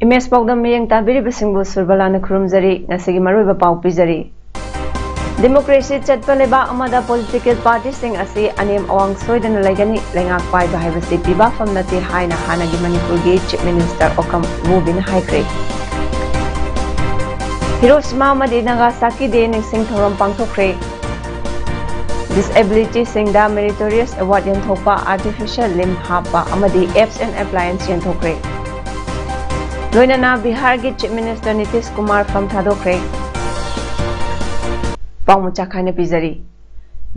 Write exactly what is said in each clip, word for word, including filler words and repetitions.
Image ꯄꯥꯎꯗꯝ ꯃꯤꯠꯌꯦꯡ ꯇꯥꯕꯤꯔꯤꯕꯁꯤꯡꯕꯨ ꯁꯨꯔꯕꯂꯥꯅ ꯈꯨꯔꯨꯝꯖꯔꯤ꯫ ꯉꯁꯤꯒꯤ ꯃꯔꯨꯑꯣꯏꯕ ꯄꯥꯎ ꯄꯤꯖꯔꯤ꯫ ꯗꯦꯃꯣꯀ꯭ꯔꯦꯁꯤ ꯆꯠꯄ ꯂꯩꯕꯥꯛ ꯑꯃꯗ ꯄꯣꯂꯤꯇꯤꯀꯦꯜ ꯄꯥꯔꯇꯤꯁꯤꯡ ꯑꯁꯤ ꯑꯅꯦꯝ ꯑꯋꯥꯡ ꯁꯣꯏꯗꯅ ꯂꯩꯒꯅꯤ꯫ ꯂꯩꯉꯥꯛ ꯄꯥꯏꯕ ꯍꯥꯏꯕꯁꯤ ꯄꯤꯕꯥꯐꯝ ꯅꯠꯇꯦ ꯍꯥꯏꯅ ꯍꯥꯟꯅꯒꯤ ꯃꯅꯤꯄꯨꯔꯒꯤ ꯆꯤꯐ ꯃꯤꯅꯤꯁꯇꯔ ꯑꯣꯀ꯭ꯔꯝ ꯏꯕꯣꯕꯤꯅ ꯍꯥꯏꯈ꯭ꯔꯦ꯫ ꯍꯤꯔꯣꯁꯤꯃꯥ ꯑꯃꯗꯤ ꯅꯥꯒꯥꯁꯥꯀꯤ ꯗꯦ ꯅꯤꯡꯁꯤꯡ ꯊꯧꯔꯝ ꯄꯥꯡꯊꯣꯛꯈ꯭ꯔꯦ꯫ ꯗꯤꯁꯑꯦꯕꯤꯂꯤꯇꯤꯁꯤꯡꯗ ꯃꯦꯔꯤꯇꯣꯔꯤꯌꯁ ꯑꯦꯋꯥꯔꯗ ꯌꯦꯟꯊꯣꯛꯄ, ꯑꯥꯔꯇꯤꯐꯤꯁꯤꯌꯦꯜ ꯂꯤꯝ ꯍꯥꯞꯄ ꯑꯃꯗꯤ ꯑꯦꯞꯁ ꯑꯦꯟ ꯑꯦꯄ꯭ꯂꯥꯌꯦꯟꯁ ꯌꯦꯟꯊꯣꯛꯈ꯭ꯔꯦ꯫ ꯂꯣꯏꯅꯅ ꯕꯤꯍꯥꯔꯒꯤ ꯆꯤꯐ ꯃꯤꯅꯤꯁꯇꯔ ꯅꯤꯇꯤꯁ ꯀꯨꯃꯥꯔ ꯐꯝ ꯊꯥꯗꯣꯛꯈ꯭ꯔꯦ꯫ ꯄꯥꯎ ꯃꯆꯥ ꯈꯥꯏꯅ ꯄꯤꯖꯔꯤ꯫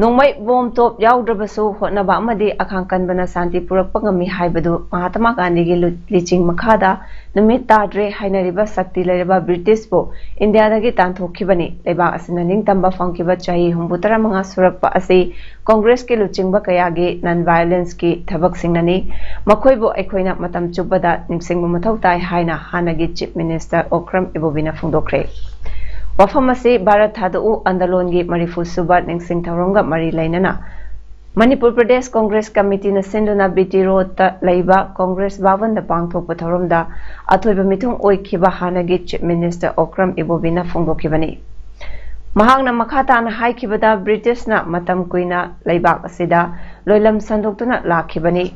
ꯅꯣꯡꯃꯩ ꯕꯣꯝ ꯇꯣꯞ ꯌꯥꯎꯗ꯭ꯔꯕꯁꯨ ꯍꯣꯠꯅꯕ ꯑꯃꯗꯤ ꯑꯈꯥꯡ ꯀꯟꯕꯅ ꯁꯥꯟꯇꯤ ꯄꯨꯔꯛꯄ ꯉꯝꯃꯤ ꯍꯥꯏꯕꯗꯨ ꯃꯍꯥꯇꯃꯥ ꯒꯥꯟꯙꯤꯒꯤ ꯂꯨ-, ꯂꯤꯆꯤꯡ ꯃꯈꯥꯗ ꯅꯨꯃꯤꯠ ꯇꯥꯗ꯭ꯔꯦ ꯍꯥꯏꯅꯔꯤꯕ ꯁꯛꯇꯤ ꯂꯩꯔꯕ ꯕ꯭ꯔꯤꯇꯤꯁꯄꯨ ꯏꯟꯗꯤꯌꯥꯗꯒꯤ ꯇꯥꯟꯊꯣꯛꯈꯤꯕꯅꯤ꯫ ꯂꯩꯕꯥꯛ ꯑꯁꯤꯅ ꯅꯤꯡꯇꯝꯕ ꯐꯪꯈꯤꯕ ꯆꯍꯤ ꯍꯨꯝꯐꯨ ꯇꯔꯥ ꯃꯉꯥ ꯁꯨꯔꯛꯄ ꯑꯁꯤ ꯀꯣꯡꯒ꯭ꯔꯦꯁꯀꯤ ꯂꯨꯆꯤꯡꯕ ꯀꯌꯥꯒꯤ ꯅꯟ ꯚꯥꯏꯑꯣꯂꯦꯟꯁꯀꯤ ꯊꯕꯛꯁꯤꯡꯅꯅꯤ꯫ ꯃꯈꯣꯏꯕꯨ ꯑꯩꯈꯣꯏꯅ ꯃꯇꯝ ꯆꯨꯞꯄꯗ ꯅꯤꯡꯁꯤꯡꯕ ꯃꯊꯧ ꯇꯥꯏ ꯍꯥꯏꯅ ꯍꯥꯟꯅꯒꯤ ꯆꯤꯐ ꯃꯤꯅꯤꯁꯇꯔ ꯑꯣꯀ꯭ꯔꯝ ꯏꯕꯣꯕꯤꯅ ꯐꯣꯡꯗꯣꯛꯈ꯭ꯔꯦ꯫ ꯋꯥꯐꯝ ꯑꯁꯤ ꯚꯥꯔꯠ ꯊꯥꯗꯣꯛꯎ ꯑꯟꯗꯣꯂꯣꯟꯒꯤ ꯃꯔꯤꯐꯨ ꯁꯨꯕ ꯅꯤꯡꯁꯤꯡ ꯊꯧꯔꯝꯒ ꯃꯔꯤ ꯂꯩꯅꯅ ꯃꯅꯤꯄꯨꯔ ꯄ꯭ꯔꯗꯦꯁ ꯀꯣꯡꯒ꯭ꯔꯦꯁ ꯀꯃꯤꯇꯤꯅ ꯁꯤꯟꯗꯨꯅ ꯕꯤ ꯇꯤ ꯔꯣꯗꯇ ꯂꯩꯕ ꯀꯣꯡꯒ꯭ꯔꯦꯁ ꯚꯕꯟꯗ ꯄꯥꯡꯊꯣꯛꯄ ꯊꯧꯔꯝꯗ ꯑꯊꯣꯏꯕ ꯃꯤꯊꯨꯡ ꯑꯣꯏꯈꯤꯕ ꯍꯥꯟꯅꯒꯤ ꯆꯤꯐ ꯃꯤꯅꯤꯁꯇꯔ ꯑꯣꯀ꯭ꯔꯝ ꯏꯕꯣꯕꯤꯅ ꯐꯣꯡꯗꯣꯛꯈꯤꯕꯅꯤ꯫ ꯃꯍꯥꯛꯅ ꯃꯈꯥ ꯇꯥꯅ ꯍꯥꯏꯈꯤꯕꯗ, ꯕ꯭ꯔꯤꯇꯤꯁꯅ ꯃꯇꯝ ꯀꯨꯏꯅ ꯂꯩꯕꯥꯛ ꯑꯁꯤꯗ ꯂꯣꯏꯂꯝ ꯁꯟꯗꯣꯛꯇꯨꯅ ꯂꯥꯛꯈꯤꯕꯅꯤ꯫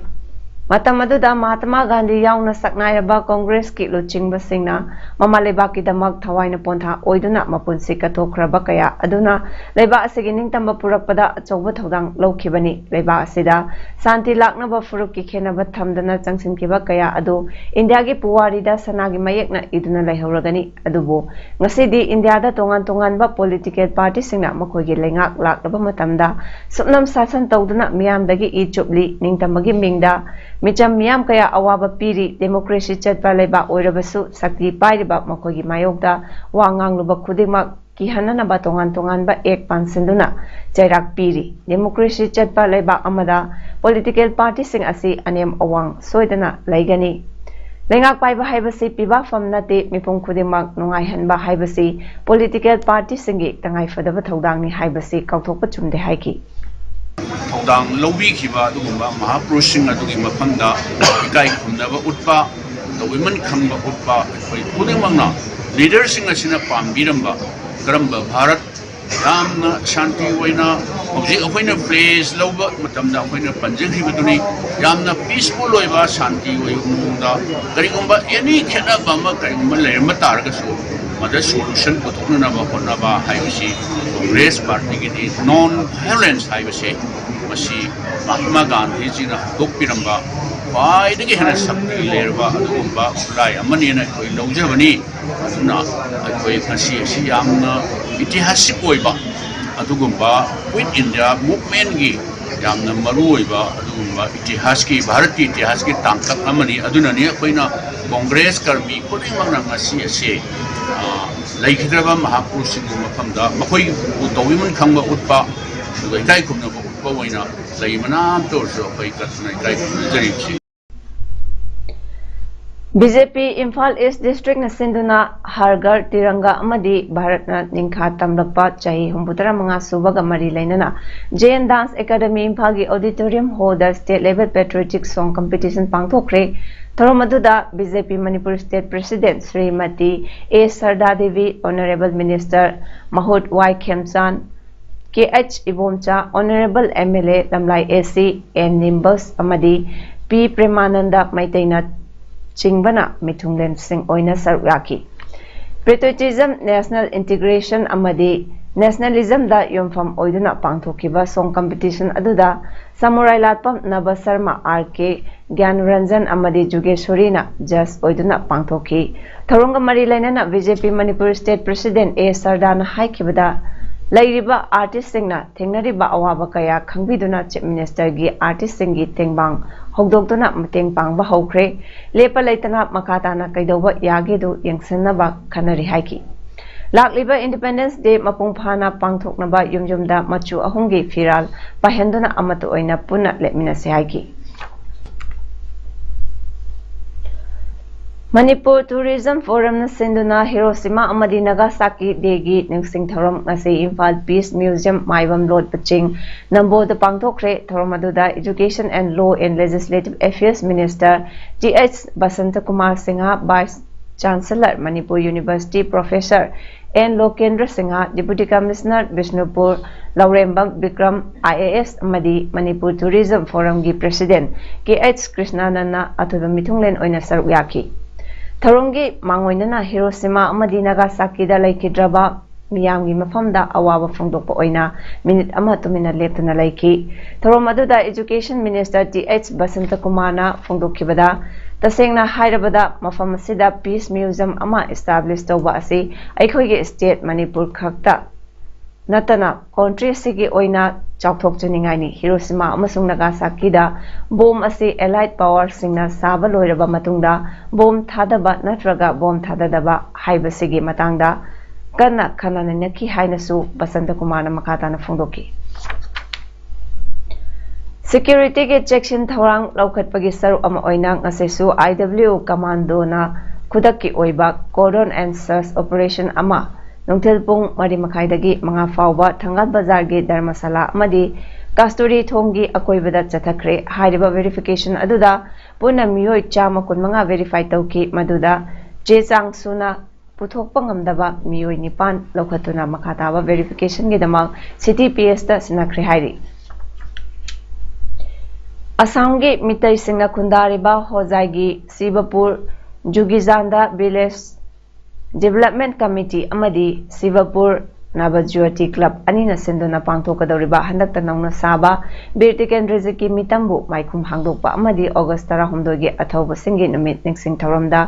ꯃꯇꯝ ꯑꯗꯨꯗ ꯃꯍꯥꯇꯃꯥ ꯒꯥꯟꯙꯤ ꯌꯥꯎꯅ ꯁꯛꯅꯥꯏꯔꯕ ꯀꯣꯡꯒ꯭ꯔꯦꯁꯀꯤ ꯂꯨꯆꯤꯡꯕꯁꯤꯡꯅ ꯃꯃꯥ ꯂꯩꯕꯥꯛꯀꯤꯗꯃꯛ ꯊꯋꯥꯏꯅ ꯄꯣꯟꯊꯥ ꯑꯣꯏꯗꯨꯅ ꯃꯄꯨꯟꯁꯤ ꯀꯠꯊꯣꯛꯈ꯭ꯔꯕ ꯀꯌꯥ ꯑꯗꯨꯅ ꯂꯩꯕꯥꯛ ꯑꯁꯤꯒꯤ ꯅꯤꯡꯇꯝꯕ ꯄꯨꯔꯛꯄꯗ ꯑꯆꯧꯕ ꯊꯧꯗꯥꯡ ꯂꯧꯈꯤꯕꯅꯤ꯫ ꯂꯩꯕꯥꯛ ꯑꯁꯤꯗ ꯁꯥꯟꯇꯤ ꯂꯥꯛꯅꯕ ꯐꯨꯔꯨꯞꯀꯤ ꯈꯦꯟꯅꯕ ꯊꯝꯗꯅ ꯆꯪꯁꯤꯟꯈꯤꯕ ꯀꯌꯥ ꯑꯗꯨ ꯏꯟꯗꯤꯌꯥꯒꯤ ꯄꯨꯋꯥꯔꯤꯗ ꯁꯅꯥꯒꯤ ꯃꯌꯦꯛꯅ ꯏꯗꯨꯅ ꯂꯩꯍꯧꯔꯒꯅꯤ꯫ ꯑꯗꯨꯕꯨ ꯉꯁꯤꯗꯤ ꯏꯟꯗꯤꯌꯥꯗ ꯇꯣꯉꯥꯟ ꯇꯣꯉꯥꯟꯕ ꯄꯣꯂꯤꯇꯤꯀꯦꯜ ꯄꯥꯔꯇꯤꯁꯤꯡꯅ ꯃꯈꯣꯏꯒꯤ ꯂꯩꯉꯥꯛ ꯂꯥꯛꯂꯕ ꯃꯇꯝꯗ ꯁꯨꯞꯅꯝ ꯁꯥꯁꯟ ꯇꯧꯗꯨꯅ ꯃꯤꯌꯥꯝꯗꯒꯤ ꯏ ꯆꯨꯞꯂꯤ, ꯅꯤꯡꯇꯝꯕꯒꯤ ꯃꯤꯡꯗ ꯃꯤꯆꯝ ꯃꯤꯌꯥꯝ ꯀꯌꯥ ꯑꯋꯥꯕ ꯄꯤꯔꯤ꯫ ꯗꯦꯃꯣꯀ꯭ꯔꯦꯁꯤ ꯆꯠꯄ ꯂꯩꯕꯥꯛ ꯑꯣꯏꯔꯕꯁꯨ ꯁꯛꯇꯤ ꯄꯥꯏꯔꯤꯕ ꯃꯈꯣꯏꯒꯤ ꯃꯥꯌꯣꯛꯇ ꯋꯥ ꯉꯥꯡꯂꯨꯕ ꯈꯨꯗꯤꯡꯃꯛ ꯀꯤꯍꯟꯅꯅꯕ ꯇꯣꯉꯥꯟ ꯇꯣꯉꯥꯟꯕ ꯑꯦꯛ ꯄꯥꯟꯁꯤꯟꯗꯨꯅ ꯆꯩꯔꯥꯛ ꯄꯤꯔꯤ꯫ ꯗꯦꯃꯣꯀ꯭ꯔꯦꯁꯤ ꯆꯠꯄ ꯂꯩꯕꯥꯛ ꯑꯃꯗ ꯄꯣꯂꯤꯇꯤꯀꯦꯜ ꯄꯥꯔꯇꯤꯁꯤꯡ ꯑꯁꯤ ꯑꯅꯦꯝ ꯑꯋꯥꯡ ꯁꯣꯏꯗꯅ ꯂꯩꯒꯅꯤ꯫ ꯂꯩꯉꯥꯛ ꯄꯥꯏꯕ ꯍꯥꯏꯕꯁꯤ ꯄꯤꯕꯥꯐꯝ ꯅꯠꯇꯦ꯫ ꯃꯤꯄꯨꯝ ꯈꯨꯗꯤꯡꯃꯛ ꯅꯨꯡꯉꯥꯏꯍꯟꯕ ꯍꯥꯏꯕꯁꯤ ꯄꯣꯂꯤꯇꯤꯀꯦꯜ ꯄꯥꯔꯇꯤꯁꯤꯡꯒꯤ ꯇꯉꯥꯏꯐꯗꯕ ꯊꯧꯗꯥꯡꯅꯤ ꯍꯥꯏꯕꯁꯤ ꯀꯥꯎꯊꯣꯛꯄ ꯆꯨꯝꯗꯦ ꯍꯥꯏꯈꯤ꯫ ꯊꯧꯗꯥꯡ ꯂꯧꯕꯤꯈꯤꯕ ꯑꯗꯨꯒꯨꯝꯕ ꯃꯍꯥꯄꯨꯔꯨꯁꯁꯤꯡ ꯑꯗꯨꯒꯤ ꯃꯐꯝꯗ ꯏꯀꯥꯏ ꯈꯨꯝꯅꯕ ꯎꯠꯄ, ꯇꯧꯕꯤꯃꯟ ꯈꯪꯕ ꯎꯠꯄ, ꯑꯩꯈꯣꯏ ꯈꯨꯗꯤꯡꯃꯛꯅ ꯂꯤꯗꯔꯁꯤꯡ ꯑꯁꯤꯅ ꯄꯥꯝꯕꯤꯔꯝꯕ ꯀꯔꯝꯕ ꯚꯥꯔꯠ ꯌꯥꯝꯅ ꯁꯥꯟꯇꯤ ꯑꯣꯏꯅ ꯍꯧꯖꯤꯛ ꯑꯩꯈꯣꯏꯅ ꯄ꯭ꯂꯦꯖ ꯂꯧꯕ ꯃꯇꯝꯗ ꯑꯩꯈꯣꯏꯅ ꯄꯟꯖꯈꯤꯕꯗꯨꯅꯤ꯫ ꯌꯥꯝꯅ ꯄꯤꯁꯐꯨꯜ ꯑꯣꯏꯕ, ꯁꯥꯟꯇꯤ ꯑꯣꯏꯕ ꯃꯑꯣꯡꯗ ꯀꯔꯤꯒꯨꯝꯕ ꯑꯦꯅꯤ ꯈꯦꯠꯅꯕ ꯑꯃ ꯀꯔꯤꯒꯨꯝꯕ ꯂꯩꯔꯝꯕ ꯇꯥꯔꯒꯁꯨ ꯃꯗ ꯁꯣꯂꯨꯁꯟ ꯄꯨꯊꯣꯛꯅꯅꯕ ꯍꯣꯠꯅꯕ ꯍꯥꯏꯕꯁꯤ ꯀꯣꯡꯒ꯭ꯔꯦꯁ ꯄꯥꯔꯇꯤꯒꯤꯗꯤ꯫ ꯅꯣꯟ ꯚꯥꯏꯑꯣꯂꯦꯟꯁ ꯍꯥꯏꯕꯁꯦ ꯃꯁꯤ ꯃꯍꯥꯠꯃꯥ ꯒꯥꯟꯙꯤꯖꯤꯅ ꯍꯧꯗꯣꯛꯄꯤꯔꯝꯕ ꯈ꯭ꯋꯥꯏꯗꯒꯤ ꯍꯦꯟꯅ ꯁꯛꯇꯤ ꯂꯩꯔꯕ ꯑꯗꯨꯒꯨꯝꯕ ꯈꯨꯠꯂꯥꯏ ꯑꯃꯅꯦꯅ ꯑꯩꯈꯣꯏ ꯂꯧꯖꯕꯅꯤ꯫ ꯑꯗꯨꯅ ꯑꯩꯈꯣꯏ ꯉꯁꯤ ꯑꯁꯤ ꯌꯥꯝꯅ ꯏꯇꯤꯍꯥꯁꯤꯛ ꯑꯣꯏꯕ ꯑꯗꯨꯒꯨꯝꯕ ꯀ꯭ꯋꯤꯠ ꯏꯟꯗꯤꯌꯥ ꯃꯨꯚꯃꯦꯟꯒꯤ ꯌꯥꯝꯅ ꯃꯔꯨ ꯑꯣꯏꯕ ꯑꯗꯨꯒꯨꯝꯕ ꯏꯇꯤꯍꯥꯁꯀꯤ, ꯚꯥꯔꯠꯀꯤ ꯏꯇꯤꯍꯥꯁꯀꯤ ꯇꯥꯡꯀꯛ ꯑꯃꯅꯤ꯫ ꯑꯗꯨꯅꯅꯤ ꯑꯩꯈꯣꯏꯅ ꯀꯣꯡꯒ꯭ꯔꯦꯁ ꯀꯔꯃꯤ ꯈꯨꯗꯤꯡꯃꯛꯅ ꯉꯁꯤ ꯑꯁꯤ, ꯑ, ꯂꯩꯈꯤꯗ꯭ꯔꯕ ꯃꯍꯥꯄꯨꯔꯨꯁꯁꯤꯡꯒꯤ ꯃꯐꯝꯗ ꯃꯈꯣꯏꯕꯨ ꯇꯧꯕꯤꯃꯟ ꯈꯪꯕ ꯎꯠꯄ, ꯑꯗꯨꯒ ꯏꯀꯥꯏ ꯈꯨꯝꯅꯕ ꯎꯠꯄ ꯑꯣꯏꯅ ꯂꯩ ꯃꯅꯥ ꯑꯃꯇ ꯑꯣꯏꯔꯁꯨ ꯑꯩꯈꯣꯏ ꯀꯠꯇꯨꯅ ꯏꯀꯥꯏ ꯈꯨꯝꯅꯖꯔꯤꯕꯁꯤ꯫ ꯕꯤ ꯖꯦ ꯄꯤ ꯏꯝꯐꯥꯜ ꯏꯁ ꯗꯤꯁꯇ꯭ꯔꯤꯛꯅ ꯁꯤꯟꯗꯨꯅ ꯍꯔ ꯘꯔ ꯇꯤꯔꯪꯒꯥ ꯑꯃꯗꯤ ꯚꯥꯔꯠꯅ ꯅꯤꯡꯈꯥ ꯇꯝꯂꯛꯄ ꯆꯍꯤ ꯍꯨꯝꯐꯨꯇꯔꯥ ꯃꯉꯥ ꯁꯨꯕꯒ ꯃꯔꯤ ꯂꯩꯅꯅ ꯖꯦ ꯑꯦꯟ ꯗꯥꯟꯁ ꯑꯦꯀꯥꯗꯃꯤ ꯏꯝꯐꯥꯜꯒꯤ ꯑꯣꯗꯤꯇꯣꯔꯤꯌꯝ ꯍꯣꯜꯗ state level patriotic song competition ꯄꯥꯡꯊꯣꯛꯈ꯭ꯔꯦ꯫ ꯊꯧꯔꯝ ꯑꯗꯨꯗ B J P Manipur state president Shrimati A Sarda Devi, honourable minister ꯃꯍꯨꯠ Y Khemchand, K H Ibomcha, honourable M L A Lamlai A C N ꯅꯤꯝꯕꯁ ꯑꯃꯗꯤ ꯄꯤ ꯄ꯭ꯔꯦꯃꯥꯅꯟꯗ ꯃꯩꯇꯩꯅ ꯆꯤꯡꯕꯅ ꯃꯤꯊꯨꯡꯂꯦꯟꯁꯤꯡ ꯑꯣꯏꯅ ꯁꯔꯨꯛ ꯌꯥꯈꯤ꯫ ꯄꯦꯇ꯭ꯔꯤꯌꯣꯇꯤꯖꯝ, ꯅꯦꯁꯅꯦꯜ ꯏꯟꯇꯤꯒ꯭ꯔꯦꯁꯟ ꯑꯃꯗꯤ ꯅꯦꯁꯅꯦꯂꯤꯖꯝꯗ ꯌꯨꯝꯐꯝ ꯑꯣꯏꯗꯨꯅ ꯄꯥꯡꯊꯣꯛꯈꯤꯕ ꯁꯣꯡ ꯀꯝꯄꯤꯇꯤꯁꯟ ꯑꯗꯨꯗ ꯁꯃꯨꯔꯥꯏ ꯂꯥꯠꯄꯝ ꯅꯕ ꯁꯔꯃ, ꯑꯥꯔ ꯀꯦ ꯒ꯭ꯌꯥꯟꯔꯟꯖꯟ ꯑꯃꯗꯤ ꯖꯨꯒꯦꯁꯣꯔꯤꯅ ꯖꯖ ꯑꯣꯏꯗꯨꯅ ꯄꯥꯡꯊꯣꯛꯈꯤ꯫ ꯊꯧꯔꯝꯒ ꯃꯔꯤ ꯂꯩꯅꯅ B J P Manipur state president ꯑꯦ ꯁꯔꯗꯥꯅ ꯍꯥꯏꯈꯤꯕꯗ, ꯂꯩꯔꯤꯕ ꯑꯥꯔꯇꯤꯁꯁꯤꯡꯅ ꯊꯦꯡꯅꯔꯤꯕ ꯑꯋꯥꯕ ꯀꯌꯥ ꯈꯪꯕꯤꯗꯨꯅ ꯆꯤꯐ ꯃꯤꯅꯤꯁꯇꯔꯒꯤ ꯑꯥꯔꯇꯤꯁꯁꯤꯡꯒꯤ ꯇꯦꯡꯕꯥꯡ ꯍꯧꯗꯣꯛꯇꯨꯅ ꯃꯇꯦꯡ ꯄꯥꯡꯕ ꯍꯧꯈ꯭ꯔꯦ꯫ ꯂꯦꯞꯄ ꯂꯩꯇꯅ ꯃꯈꯥ ꯇꯥꯅ ꯀꯩꯗꯧꯕ ꯌꯥꯒꯦꯗꯨ ꯌꯦꯡꯁꯤꯟꯅꯕ ꯈꯟꯅꯔꯤ ꯍꯥꯏꯈꯤ꯫ ꯂꯥꯛꯂꯤꯕ ꯏꯟꯗꯤꯄꯦꯟꯗꯦꯟꯁ ꯗꯦ ꯃꯄꯨꯡ ꯐꯥꯅ ꯄꯥꯡꯊꯣꯛꯅꯕ ꯌꯨꯝ ꯌꯨꯝꯗ ꯃꯆꯨ ꯑꯍꯨꯝꯒꯤ ꯐꯤꯔꯥꯜ ꯄꯥꯏꯍꯟꯗꯨꯅ ꯑꯃꯠꯇ ꯑꯣꯏꯅ ꯄꯨꯟꯅ ꯂꯦꯞꯃꯤꯟꯅꯁꯤ ꯍꯥꯏꯈꯤ꯫ ꯃꯅꯤꯄꯨꯔ ꯇꯨꯔꯤꯖꯝ ꯐꯣꯔꯝꯅ ꯁꯤꯟꯗꯨꯅ ꯍꯤꯔꯣꯁꯤꯃꯥ ꯑꯃꯗꯤ ꯅꯥꯒꯥꯁꯥꯀꯤ ꯗꯦꯒꯤ ꯅꯤꯡꯁꯤꯡ ꯊꯧꯔꯝ ꯉꯁꯤ ꯏꯝꯐꯥꯜ ꯄꯤꯁ ꯃ꯭ꯌꯨꯖꯤꯌꯝ, ꯃꯥꯏꯕꯝ ꯂꯣꯠꯄ ꯆꯤꯡ, ꯅꯝꯕꯣꯜꯗ ꯄꯥꯡꯊꯣꯛꯈ꯭ꯔꯦ꯫ ꯊꯧꯔꯝ ꯑꯗꯨꯗ Education and Law and Legislative Affairs Minister T H Basanta Kumar Singh, Vice Chancellor, Manipur University Professor N Lokendra Singh, Deputy Commissioner Bishnupur Lourembam Bikram, I A S, ꯑꯃꯗꯤ ꯃꯅꯤꯄꯨꯔ ꯇꯨꯔꯤꯖꯝ ꯐꯣꯔꯝꯒꯤ ꯄ꯭ꯔꯦꯁꯤꯗꯦꯟꯠ ꯀꯦ ꯑꯩꯆ ꯀ꯭ꯔꯤꯁꯅꯥꯅꯟꯅ ꯑꯊꯣꯏꯕ ꯃꯤꯊꯨꯡꯂꯦꯟ ꯑꯣꯏꯅ ꯁꯔꯨꯛ ꯌꯥꯈꯤ꯫ ꯊꯧꯔꯝꯒꯤ ꯃꯥꯡꯑꯣꯏꯅꯅ ꯍꯤꯔꯣꯁꯤꯃꯥ ꯑꯃꯗꯤ ꯅꯥꯒꯥꯁꯥꯀꯤꯗ ꯂꯩꯈꯤꯗ꯭ꯔꯕ ꯃꯤꯌꯥꯝꯒꯤ ꯃꯐꯝꯗ ꯑꯋꯥꯕ ꯐꯣꯡꯗꯣꯛꯄ ꯑꯣꯏꯅ ꯃꯤꯅꯤꯠ ꯑꯃ ꯇꯨꯃꯤꯟꯅ ꯂꯦꯞꯇꯨꯅ ꯂꯩꯈꯤ꯫ ꯊꯧꯔꯝ ꯑꯗꯨꯗ Education Minister T H Basanta ꯀꯨꯃꯥꯔꯅ ꯐꯣꯡꯗꯣꯛꯈꯤꯕꯗ, ꯇꯁꯦꯡꯅ ꯍꯥꯏꯔꯕꯗ ꯃꯐꯝ ꯑꯁꯤꯗ ꯄꯤꯁ ꯃ꯭ꯌꯨꯖꯤꯌꯝ ꯑꯃ establish ꯇꯧꯕ ꯑꯁꯤ ꯑꯩꯈꯣꯏꯒꯤ state ꯃꯅꯤꯄꯨꯔ ꯈꯛꯇ ꯅꯠꯇꯅ country ꯑꯁꯤꯒꯤ ꯑꯣꯏꯅ ꯆꯥꯎꯊꯣꯛꯆꯅꯤꯡꯉꯥꯏꯅꯤ꯫ ꯍꯤꯔꯣꯁꯤꯃꯥ ꯑꯃꯁꯨꯡ ꯅꯥꯒꯥꯁꯥꯀꯤꯗ ꯕꯣꯝ ꯑꯁꯤ Allied Powerꯁꯤꯡꯅ ꯁꯥꯕ ꯂꯣꯏꯔꯕ ꯃꯇꯨꯡꯗ ꯕꯣꯝ ꯊꯥꯗꯕ ꯅꯠꯇ꯭ꯔꯒ ꯕꯣꯝ ꯊꯥꯗꯗꯕ ꯍꯥꯏꯕꯁꯤꯒꯤ ꯃꯇꯥꯡꯗ ꯀꯟꯅ ꯈꯟꯅ ꯅꯩꯅꯈꯤ ꯍꯥꯏꯅꯁꯨ ꯕꯁꯟꯇ ꯀꯨꯃꯥꯔꯅ ꯃꯈꯥ ꯇꯥꯅ ꯐꯣꯡꯗꯣꯛꯈꯤ꯫ Securityꯒꯤ ꯆꯦꯛꯁꯤꯟ ꯊꯧꯔꯥꯡ ꯂꯧꯈꯠꯄꯒꯤ ꯁꯔꯨꯛ ꯑꯃ ꯑꯣꯏꯅ ꯉꯁꯤꯁꯨ I W Commandoꯅ ꯈꯨꯗꯛꯀꯤ ꯑꯣꯏꯕ cordon and search operation ꯑꯃ ꯅꯨꯡꯊꯤꯜ ꯄꯨꯡ ꯃꯔꯤ ꯃꯈꯥꯏꯗꯒꯤ ꯃꯉꯥ ꯐꯥꯎꯕ ꯊꯪꯒꯥꯜ ꯕꯖꯥꯔꯒꯤ ꯙꯔꯃꯁꯥꯂꯥ ꯑꯃꯗꯤ ꯀꯥꯁꯇꯨꯔꯤ ꯊꯣꯡꯒꯤ ꯑꯀꯣꯏꯕꯗ ꯆꯠꯊꯈ꯭ꯔꯦ꯫ ꯍꯥꯏꯔꯤꯕ verification ꯑꯗꯨꯗ ꯄꯨꯟꯅ ꯃꯤꯑꯣꯏ ꯆꯥꯝꯃ ꯀꯨꯟꯃꯉꯥ verify ꯇꯧꯈꯤ, ꯃꯗꯨꯗ ꯆꯦ ꯆꯥꯡ ꯁꯨꯅ ꯄꯨꯊꯣꯛꯄ ꯉꯝꯗꯕ ꯃꯤꯑꯣꯏ ꯅꯤꯄꯥꯟ ꯂꯧꯈꯠꯇꯨꯅ ꯃꯈꯥ ꯇꯥꯕ verificationꯒꯤꯗꯃꯛ City P Sꯇ ꯁꯤꯟꯅꯈ꯭ꯔꯦ ꯍꯥꯏꯔꯤ꯫ ꯑꯁꯥꯝꯒꯤ ꯃꯤꯇꯩꯁꯤꯡꯅ ꯈꯨꯟꯗꯥꯔꯤꯕ ꯍꯣꯖꯥꯏꯒꯤ ꯁꯤꯕꯄꯨꯔ ꯖꯨꯒꯤꯖꯥꯟꯗ village development committee ꯑꯃꯗꯤ ꯁꯤꯕꯄꯨꯔ ꯅꯕ ꯖ꯭ꯌꯣꯇꯤ ꯀ꯭ꯂꯕ ꯑꯅꯤꯅ ꯁꯤꯟꯗꯨꯅ ꯄꯥꯡꯊꯣꯛꯀꯗꯧꯔꯤꯕ ꯍꯟꯗꯛꯇ ꯅꯧꯅ ꯁꯥꯕ ꯕꯤꯔ ꯇꯤꯀꯦꯟꯗ꯭ꯔꯖꯤꯠꯀꯤ ꯃꯤꯇꯝꯕꯨ ꯃꯥꯏꯈꯨꯝ ꯍꯥꯡꯗꯣꯛꯄ ꯑꯃꯗꯤ ꯑꯣꯒꯁ ꯇꯔꯥꯍꯨꯝꯗꯣꯏꯒꯤ ꯑꯊꯧꯕꯁꯤꯡꯒꯤ ꯅꯨꯃꯤꯠ ꯅꯤꯡꯁꯤꯡ ꯊꯧꯔꯝꯗ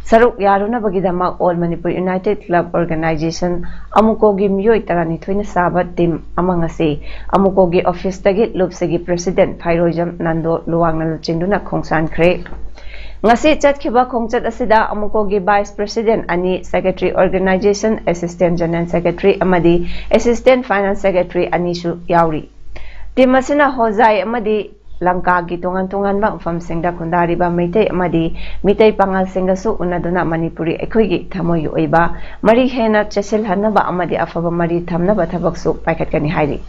ꯁꯔꯨꯛ ꯌꯥꯔꯨꯅꯕꯒꯤꯗꯃꯛ All Manipur United Club Organization, ꯑꯃꯨꯀꯣꯒꯤ ꯃꯤꯑꯣꯏ ꯇꯔꯥꯅꯤꯊꯣꯏꯅ ꯁꯥꯕ ꯇꯤꯝ ꯑꯃ ꯉꯁꯤ ꯑꯃꯨꯀꯣꯒꯤ ꯑꯣꯐꯤꯁꯇꯒꯤ ꯂꯨꯞꯁꯤꯒꯤ ꯄ꯭ꯔꯦꯁꯤꯗꯦꯟꯠ ꯐꯥꯏꯔꯣꯏꯖꯝ ꯅꯟꯗꯣ ꯂꯨꯋꯥꯡꯅ ꯂꯨꯆꯤꯡꯗꯨꯅ ꯈꯣꯡꯁꯥꯟꯈ꯭ꯔꯦ꯫ ꯉꯁꯤ ꯆꯠꯈꯤꯕ ꯈꯣꯡꯆꯠ ꯑꯁꯤꯗ ꯑꯃꯨꯀꯣꯒꯤ ꯚꯥꯏꯁ ꯄ꯭ꯔꯦꯁꯤꯗꯦꯟꯠ ꯑꯅꯤ, secretary, organisation assistant general secretary ꯑꯃꯗꯤ ꯑꯦꯁꯤꯁꯇꯦꯟꯠ ꯐꯥꯏꯅꯥꯟꯁ ꯁꯦꯀ꯭ꯔꯦꯇꯔꯤ ꯑꯅꯤꯁꯨ ꯌꯥꯎꯔꯤ꯫ ꯇꯤꯝ ꯑꯁꯤꯅ ꯍꯣꯖꯥꯏ ꯑꯃꯗꯤ ꯂꯪꯀꯥꯒꯤ ꯇꯣꯉꯥꯟ ꯇꯣꯉꯥꯟꯕ ꯃꯐꯝꯁꯤꯡꯗ ꯈꯨꯟꯗꯥꯔꯤꯕ ꯃꯩꯇꯩ ꯑꯃꯗꯤ ꯃꯤꯇꯩ ꯄꯥꯉꯜꯁꯤꯡꯒꯁꯨ ꯎꯅꯗꯨꯅ ꯃꯅꯤꯄꯨꯔꯤ ꯑꯩꯈꯣꯏꯒꯤ ꯊꯃꯣꯏꯒꯤ ꯑꯣꯏꯕ ꯃꯔꯤ ꯍꯦꯟꯅ ꯆꯦꯠꯁꯤꯜꯍꯟꯅꯕ ꯑꯃꯗꯤ ꯑꯐꯕ ꯃꯔꯤ ꯊꯝꯅꯕ ꯊꯕꯛꯁꯨ ꯄꯥꯏꯈꯠꯀꯅꯤ ꯍꯥꯏꯔꯤ꯫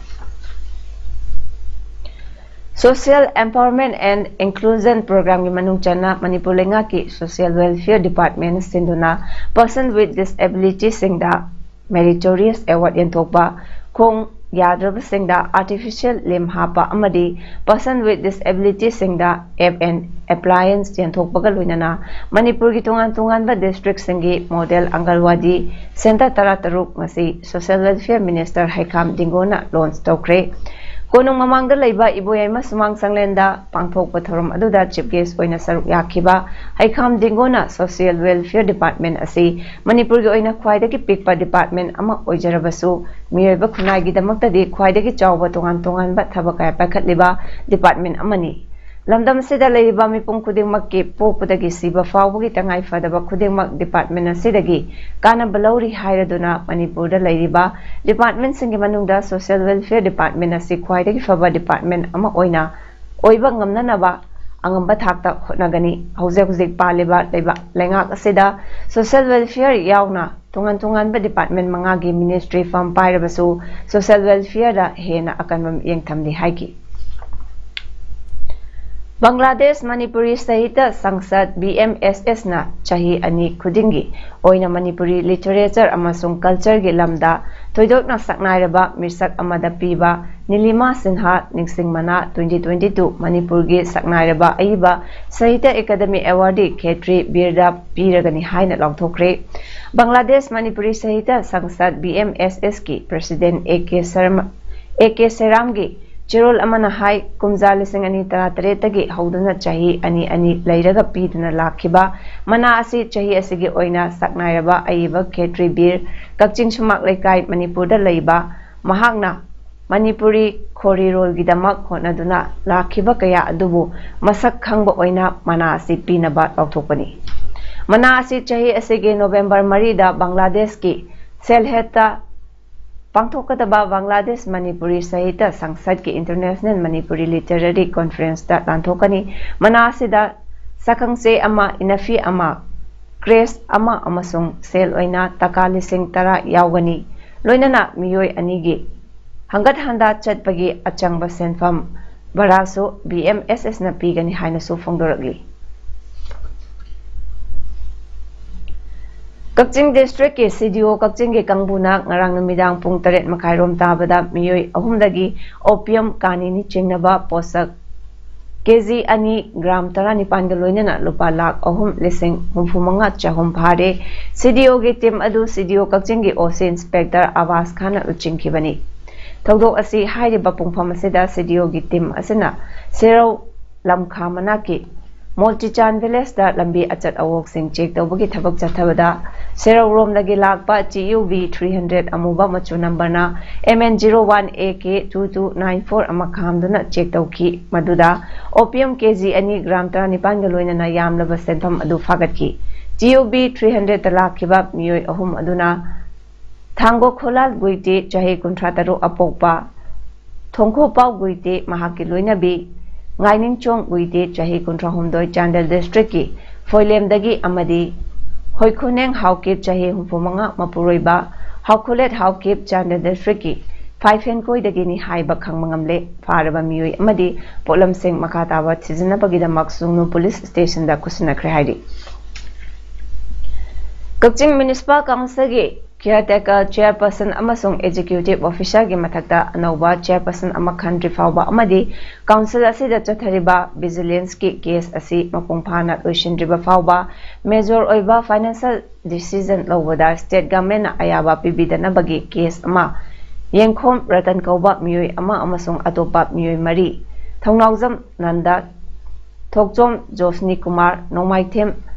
Social Empowerment and Inclusion Programꯒꯤ ꯃꯅꯨꯡ ꯆꯟꯅ ꯃꯅꯤꯄꯨꯔ ꯂꯩꯉꯥꯛꯀꯤ Social Welfare Department ꯁꯤꯟꯗꯨꯅ Person with Disabilityꯁꯤꯡꯗ Meritorious Award ꯌꯦꯟꯊꯣꯛꯄ, ꯈꯣꯡ ꯌꯥꯗ꯭ꯔꯕꯁꯤꯡꯗ Artificial Limb ꯍꯥꯞꯄ ꯑꯃꯗꯤ Person with Disabilityꯁꯤꯡꯗ App and Appliance ꯌꯦꯟꯊꯣꯛꯄꯒ ꯂꯣꯏꯅꯅ ꯃꯅꯤꯄꯨꯔꯒꯤ ꯇꯣꯉꯥꯟ ꯇꯣꯉꯥꯟꯕ districtꯁꯤꯡꯒꯤ model ꯑꯪꯒꯜꯋꯥꯗꯤ center ꯇꯔꯥꯇꯔꯨꯛ ꯉꯁꯤ Social Welfare Minister ꯍꯩꯈꯥꯝ ꯗꯤꯡꯒꯣꯅ launch ꯇꯧꯈ꯭ꯔꯦ꯫ ꯀꯣꯅꯨꯡ ꯃꯃꯥꯡꯗ ꯂꯩꯕ ꯏꯕꯣꯌꯥꯏꯃ ꯁꯨꯃꯥꯡ ꯁꯪꯂꯦꯟꯗ ꯄꯥꯡꯊꯣꯛꯄ ꯊꯧꯔꯝ ꯑꯗꯨꯗ chief guest ꯑꯣꯏꯅ ꯁꯔꯨꯛ ꯌꯥꯈꯤꯕ ꯍꯩꯈꯥꯝ ꯗꯤꯡꯒꯣꯅ Social Welfare Department ꯑꯁꯤ ꯃꯅꯤꯄꯨꯔꯒꯤ ꯑꯣꯏꯅ ꯈ꯭ꯋꯥꯏꯗꯒꯤ ꯄꯤꯛꯄ department ꯑꯃ ꯑꯣꯏꯖꯔꯕꯁꯨ ꯃꯤꯑꯣꯏꯕ ꯈꯨꯟꯅꯥꯏꯒꯤꯗꯃꯛꯇꯗꯤ ꯈ꯭ꯋꯥꯏꯗꯒꯤ ꯆꯥꯎꯕ ꯇꯣꯉꯥꯟ ꯇꯣꯉꯥꯟꯕ ꯊꯕꯛ ꯀꯌꯥ ꯄꯥꯏꯈꯠꯂꯤꯕ department ꯑꯃꯅꯤ꯫ ꯂꯝꯗꯝ ꯑꯁꯤꯗ ꯂꯩꯔꯤꯕ ꯃꯤꯄꯨꯝ ꯈꯨꯗꯤꯡꯃꯛꯀꯤ ꯄꯣꯛꯄꯗꯒꯤ ꯁꯤꯕ ꯐꯥꯎꯕꯒꯤ ꯇꯉꯥꯏ ꯐꯗꯕ ꯈꯨꯗꯤꯡꯃꯛ department ꯑꯁꯤꯗꯒꯤ ꯀꯥꯟꯅꯕ ꯂꯧꯔꯤ ꯍꯥꯏꯔꯗꯨꯅ ꯃꯅꯤꯄꯨꯔꯗ ꯂꯩꯔꯤꯕ departmentꯁꯤꯡꯒꯤ ꯃꯅꯨꯡꯗ Social Welfare Department ꯑꯁꯤ ꯈ꯭ꯋꯥꯏꯗꯒꯤ ꯐꯕ department ꯑꯃ ꯑꯣꯏꯅ ꯑꯣꯏꯕ ꯉꯝꯅꯅꯕ ꯑꯉꯝꯕ ꯊꯥꯛꯇ ꯍꯣꯠꯅꯒꯅꯤ꯫ ꯍꯧꯖꯤꯛ ꯍꯧꯖꯤꯛ ꯄꯥꯜꯂꯤꯕ ꯂꯩꯕꯥꯛ ꯂꯩꯉꯥꯛ ꯑꯁꯤꯗ Social Welfare ꯌꯥꯎꯅ ꯇꯣꯉꯥꯟ ꯇꯣꯉꯥꯟꯕ department ꯃꯉꯥꯒꯤ ministry ꯐꯝ ꯄꯥꯏꯔꯕꯁꯨ Social Welfareꯗ ꯍꯦꯟꯅ ꯑꯀꯟꯕ ꯃꯤꯠꯌꯦꯡ ꯊꯝꯂꯤ ꯍꯥꯏꯈꯤ꯫ ꯕꯪꯒ꯭ꯂꯥꯗꯦꯁ ꯃꯅꯤꯄꯨꯔꯤ ꯁꯥꯍꯤꯇ꯭ꯌ ꯁꯪꯁꯗ, ꯕꯤ ꯑꯦꯝ ꯑꯦꯁ ꯑꯦꯁꯅ ꯆꯍꯤ ꯑꯅꯤ ꯈꯨꯗꯤꯡꯒꯤ ꯑꯣꯏꯅ ꯃꯅꯤꯄꯨꯔꯤ ꯂꯤꯇꯔꯦꯆꯔ ꯑꯃꯁꯨꯡ ꯀꯜꯆꯔꯒꯤ ꯂꯝꯗ ꯊꯣꯏꯗꯣꯛꯅ ꯁꯛꯅꯥꯏꯔꯕ ꯃꯤꯁꯛ ꯑꯃꯗ ꯄꯤꯕ ꯅꯤꯂꯤꯃꯥ ꯁꯤꯟꯍꯥ ꯅꯤꯡꯁꯤꯡ ꯃꯅꯥ twenty twenty-two ꯃꯅꯤꯄꯨꯔꯒꯤ ꯁꯛꯅꯥꯏꯔꯕ ꯑꯏꯕ ꯁꯥꯍꯤꯇ꯭ꯌ ꯑꯦꯀꯥꯗꯃꯤ ꯑꯦꯋꯥꯔꯗꯤ ꯈꯦꯇ꯭ꯔꯤ ꯕꯤꯔꯗ ꯄꯤꯔꯒꯅꯤ ꯍꯥꯏꯅ ꯂꯥꯎꯊꯣꯛꯈ꯭ꯔꯦ꯫ ꯕꯪꯒ꯭ꯂꯥꯗꯦꯁ ꯃꯅꯤꯄꯨꯔꯤ ꯁꯥꯍꯤꯇ꯭ꯌ ꯁꯪꯁꯗ, ꯕꯤ ꯑꯦꯝ ꯑꯦꯁ ꯑꯦꯁꯀꯤ president A K Sharma, A K ꯁꯦꯔꯥꯝꯒꯤ ꯆꯦꯔꯣꯜ ꯑꯃꯅ ꯍꯥꯏ, ꯀꯨꯝꯖꯥ ꯂꯤꯁꯤꯡ ꯑꯅꯤ ꯇꯔꯥꯇꯔꯦꯠꯇꯒꯤ ꯍꯧꯗꯨꯅ ꯆꯍꯤ ꯑꯅꯤ ꯑꯅꯤ ꯂꯩꯔꯒ ꯄꯤꯗꯨꯅ ꯂꯥꯛꯈꯤꯕ ꯃꯅꯥ ꯑꯁꯤ ꯆꯍꯤ ꯑꯁꯤꯒꯤ ꯑꯣꯏꯅ ꯁꯛꯅꯥꯏꯔꯕ ꯑꯏꯕ ꯈꯦꯇ꯭ꯔꯤ ꯕꯤꯔ, ꯀꯛꯆꯤꯡ ꯁꯨꯃꯥꯡ ꯂꯩꯀꯥꯏ, ꯃꯅꯤꯄꯨꯔꯗ ꯂꯩꯕ, ꯃꯍꯥꯛꯅ ꯃꯅꯤꯄꯨꯔꯤ ꯈꯣꯔꯤꯔꯣꯜꯒꯤꯗꯃꯛ ꯍꯣꯠꯅꯗꯨꯅ ꯂꯥꯛꯈꯤꯕ ꯀꯌꯥ ꯑꯗꯨꯕꯨ ꯃꯁꯛ ꯈꯪꯕ ꯑꯣꯏꯅ ꯃꯅꯥ ꯑꯁꯤ ꯄꯤꯅꯕ ꯂꯥꯎꯊꯣꯛꯄꯅꯤ꯫ ꯃꯅꯥ ꯑꯁꯤ ꯆꯍꯤ ꯑꯁꯤꯒꯤ ꯅꯣꯕꯦꯝꯕꯔ ꯃꯔꯤꯗ ꯕꯪꯒ꯭ꯂꯥꯗꯦꯁꯀꯤ ꯁꯦꯜꯍꯦꯠꯇ ꯄꯥꯡꯊꯣꯛꯀꯗꯕ ꯕꯪꯒ꯭ꯂꯥꯗꯦꯁ ꯃꯅꯤꯄꯨꯔꯤ ꯁꯥꯍꯤꯇ꯭ꯌ ꯁꯪꯁꯗꯀꯤ ꯏꯟꯇꯔꯅꯦꯁꯅꯦꯜ ꯃꯅꯤꯄꯨꯔꯤ ꯂꯤꯇꯔꯦꯔꯤ ꯀꯣꯟꯐꯔꯦꯟꯁꯇ ꯂꯥꯟꯊꯣꯛꯀꯅꯤ꯫ ꯃꯅꯥ ꯑꯁꯤꯗ ꯁꯛꯈꯪꯆꯦ ꯑꯃ, ꯏꯅꯐꯤ ꯑꯃ, ꯀ꯭ꯔꯦꯁ ꯑꯃ ꯑꯃꯁꯨꯡ ꯁꯦꯜ ꯑꯣꯏꯅ ꯇꯀꯥ ꯂꯤꯁꯤꯡ ꯇꯔꯥ ꯌꯥꯎꯒꯅꯤ꯫ ꯂꯣꯏꯅꯅ ꯃꯤꯑꯣꯏ ꯑꯅꯤꯒꯤ ꯍꯪꯒꯠ ꯍꯟꯗ ꯆꯠꯄꯒꯤ ꯑꯆꯪꯕ ꯁꯦꯟꯐꯝ ꯚꯔꯥꯁꯨ ꯕꯤ ꯑꯦꯝ ꯑꯦꯁ ꯑꯦꯁꯅ ꯄꯤꯒꯅꯤ ꯍꯥꯏꯅꯁꯨ ꯐꯣꯡꯗꯣꯔꯛꯂꯤ꯫ ꯀꯛꯆꯤꯡ ꯗꯤꯁꯇ꯭ꯔꯤꯛꯀꯤ ꯁꯤ ꯗꯤ ꯑꯣ ꯀꯛꯆꯤꯡꯒꯤ ꯀꯥꯡꯕꯨꯅ ꯉꯔꯥꯡ ꯅꯨꯃꯤꯗꯥꯡ ꯄꯨꯡ ꯇꯔꯦꯠ ꯃꯈꯥꯏꯔꯣꯝ ꯇꯥꯕꯗ ꯃꯤꯑꯣꯏ ꯑꯍꯨꯝꯗꯒꯤ ꯑꯣꯄꯤꯌꯝ ꯀꯥꯅꯤꯅꯤ ꯆꯤꯡꯅꯕ ꯄꯣꯠꯁꯛ ꯀꯦ ꯖꯤ ꯑꯅꯤ, ꯒ꯭ꯔꯥꯝ ꯇꯔꯥꯅꯤꯄꯥꯟꯒ ꯂꯣꯏꯅꯅ ꯂꯨꯄꯥ ꯂꯥꯈ ꯑꯍꯨꯝ ꯂꯤꯁꯤꯡ ꯍꯨꯝꯐꯨ ꯃꯉꯥ ꯆꯍꯨꯝ ꯐꯥꯔꯦ꯫ ꯁꯤ ꯗꯤ ꯑꯣꯒꯤ ꯇꯤꯝ ꯑꯗꯨ ꯁꯤ ꯗꯤ ꯑꯣ ꯀꯛꯆꯤꯡꯒꯤ ꯑꯣ ꯁꯤ ꯏꯟꯁꯄꯦꯛꯇꯔ ꯑꯕꯥꯁ ꯈꯥꯟꯅ ꯂꯨꯆꯤꯡꯈꯤꯕꯅꯤ꯫ ꯊꯧꯗꯣꯛ ꯑꯁꯤ ꯍꯥꯏꯔꯤꯕ ꯄꯨꯡꯐꯝ ꯑꯁꯤꯗ ꯁꯤ ꯗꯤ ꯑꯣꯒꯤ ꯇꯤꯝ ꯑꯁꯤꯅ ꯁꯦꯔꯧ ꯂꯝꯈꯥ ꯃꯅꯥꯛꯀꯤ ꯃꯣꯜꯇꯤꯆꯥꯟ ꯚꯤꯂꯦꯖꯇ ꯂꯝꯕꯤ ꯑꯆꯠ ꯑꯋꯣꯛꯁꯤꯡ ꯆꯦꯛ ꯇꯧꯕꯒꯤ ꯊꯕꯛ ꯆꯠꯊꯕꯗ ꯁꯦꯔꯧꯔꯣꯝꯗꯒꯤ ꯂꯥꯛꯄ T U V three hundred ꯑꯃꯨꯕ ꯃꯆꯨ ꯅꯝꯕꯔꯅ M N zero one A K two two nine four ꯑꯃ ꯈꯥꯝꯗꯨꯅ ꯆꯦꯛ ꯇꯧꯈꯤ꯫ ꯃꯗꯨꯗ ꯑꯣꯄꯤꯌꯝ ꯀꯦ ꯖꯤ ꯑꯅꯤ, ꯒ꯭ꯔꯥꯝ ꯇꯔꯥꯅꯤꯄꯥꯟꯒ ꯂꯣꯏꯅꯅ ꯌꯥꯝꯂꯕ ꯁꯦꯟꯐꯝ ꯑꯗꯨ ꯐꯥꯒꯠꯈꯤ꯫ ꯇꯤ ꯌꯨ ꯚꯤ three hundredꯇ ꯂꯥꯛꯈꯤꯕ ꯃꯤꯑꯣꯏ ꯑꯍꯨꯝ ꯑꯗꯨꯅ ꯊꯥꯡꯒꯣ ꯈꯣꯂꯥꯜ ꯒꯨꯏꯇꯦ, ꯆꯍꯤ ꯀꯨꯟꯊ꯭ꯔꯥ ꯇꯔꯨꯛ ꯑꯄꯣꯛꯄ, ꯊꯣꯡꯈꯣꯄꯥꯎ ꯒꯨꯏꯇꯦ, ꯃꯍꯥꯛꯀꯤ ꯂꯣꯏꯅꯕꯤ ꯉꯥꯏꯅꯤꯡꯆꯣꯡ ꯒꯨꯏꯇꯦ, ꯆꯍꯤ ꯀꯨꯟꯊ꯭ꯔꯥ ꯍꯨꯝꯗꯣꯏ, ꯆꯥꯟꯗꯦꯜ ꯗꯤꯁꯇ꯭ꯔꯤꯛꯀꯤ ꯐꯣꯏꯂꯦꯝꯗꯒꯤ, ꯑꯃꯗꯤ ꯍꯣꯏꯈꯣꯅꯦꯡ ꯍꯥꯎꯀꯤꯞ, ꯆꯍꯤ ꯍꯨꯝꯐꯨ ꯃꯉꯥ, ꯃꯄꯨꯔꯣꯏꯕ ꯍꯥꯎꯈꯣꯂꯦꯠ ꯍꯥꯎꯀꯤꯞ, ꯆꯥꯟꯗꯦꯜ ꯗꯤꯁꯇ꯭ꯔꯤꯛꯀꯤ ꯐꯥꯏꯐꯦꯟ ꯀꯣꯏꯗꯒꯤꯅꯤ ꯍꯥꯏꯕ ꯈꯪꯕ ꯉꯝꯂꯦ꯫ ꯐꯥꯔꯕ ꯃꯤꯑꯣꯏ ꯑꯃꯗꯤ ꯄꯣꯠꯂꯝꯁꯤꯡ ꯃꯈꯥ ꯇꯥꯕ ꯊꯤꯖꯤꯟꯅꯕꯒꯤꯗꯃꯛ ꯁꯨꯒꯅꯨ ꯄꯨꯂꯤꯁ ꯁ꯭ꯇꯦꯁꯟꯗ ꯈꯨꯠꯁꯤꯟꯅꯈ꯭ꯔꯦ ꯍꯥꯏꯔꯤ꯫ ꯀꯛꯆꯤꯡ ꯃ꯭ꯌꯨꯅꯤꯁꯤꯄꯥꯜ ꯀꯥꯎꯟꯁꯤꯜꯒꯤ ꯀꯤꯌꯔ ꯇꯦꯀꯔ ꯆꯦꯌꯔꯄꯔꯁꯟ ꯑꯃꯁꯨꯡ ꯑꯦꯛꯖꯤꯀ꯭ꯌꯨꯇꯤꯕ ꯑꯣꯐꯤꯁꯔꯒꯤ ꯃꯊꯛꯇ ꯑꯅꯧꯕ ꯆꯦꯌꯔꯄꯔꯁꯟ ꯑꯃ ꯈꯟꯗ꯭ꯔꯤ ꯐꯥꯎꯕ ꯑꯃꯗꯤ ꯀꯥꯎꯟꯁꯤꯜ ꯑꯁꯤꯗ ꯆꯠꯊꯔꯤꯕ ꯚꯤꯖꯤꯂꯦꯟꯁꯀꯤ ꯀꯦꯁ ꯑꯁꯤ ꯃꯄꯨꯡ ꯐꯥꯅ ꯂꯣꯏꯁꯤꯟꯗ꯭ꯔꯤꯕ ꯐꯥꯎꯕ ꯃꯦꯖꯣꯔ ꯑꯣꯏꯕ ꯐꯥꯏꯅꯥꯟꯁꯤꯌꯦꯜ ꯗꯤꯁꯤꯖꯟ ꯂꯧꯕꯗ ꯁ꯭ꯇꯦꯠ ꯒꯚꯔꯟꯃꯦꯟꯠꯅ ꯑꯌꯥꯕ ꯄꯤꯕꯤꯗꯅꯕꯒꯤ ꯀꯦꯁ ꯑꯃ ꯌꯦꯡꯈꯣꯝ ꯔꯇꯟ ꯀꯧꯕ ꯃꯤꯑꯣꯏ ꯑꯃ ꯑꯃꯁꯨꯡ ꯑꯇꯣꯞꯄ ꯃꯤꯑꯣꯏ ꯃꯔꯤ, ꯊꯧꯅꯥꯎꯖꯝ ꯅꯟꯗ, ꯊꯣꯛꯆꯣꯝ ꯖꯣꯁꯅꯤ ꯀꯨꯃꯥꯔ, ꯅꯣꯡꯃꯥꯏꯊꯦꯝ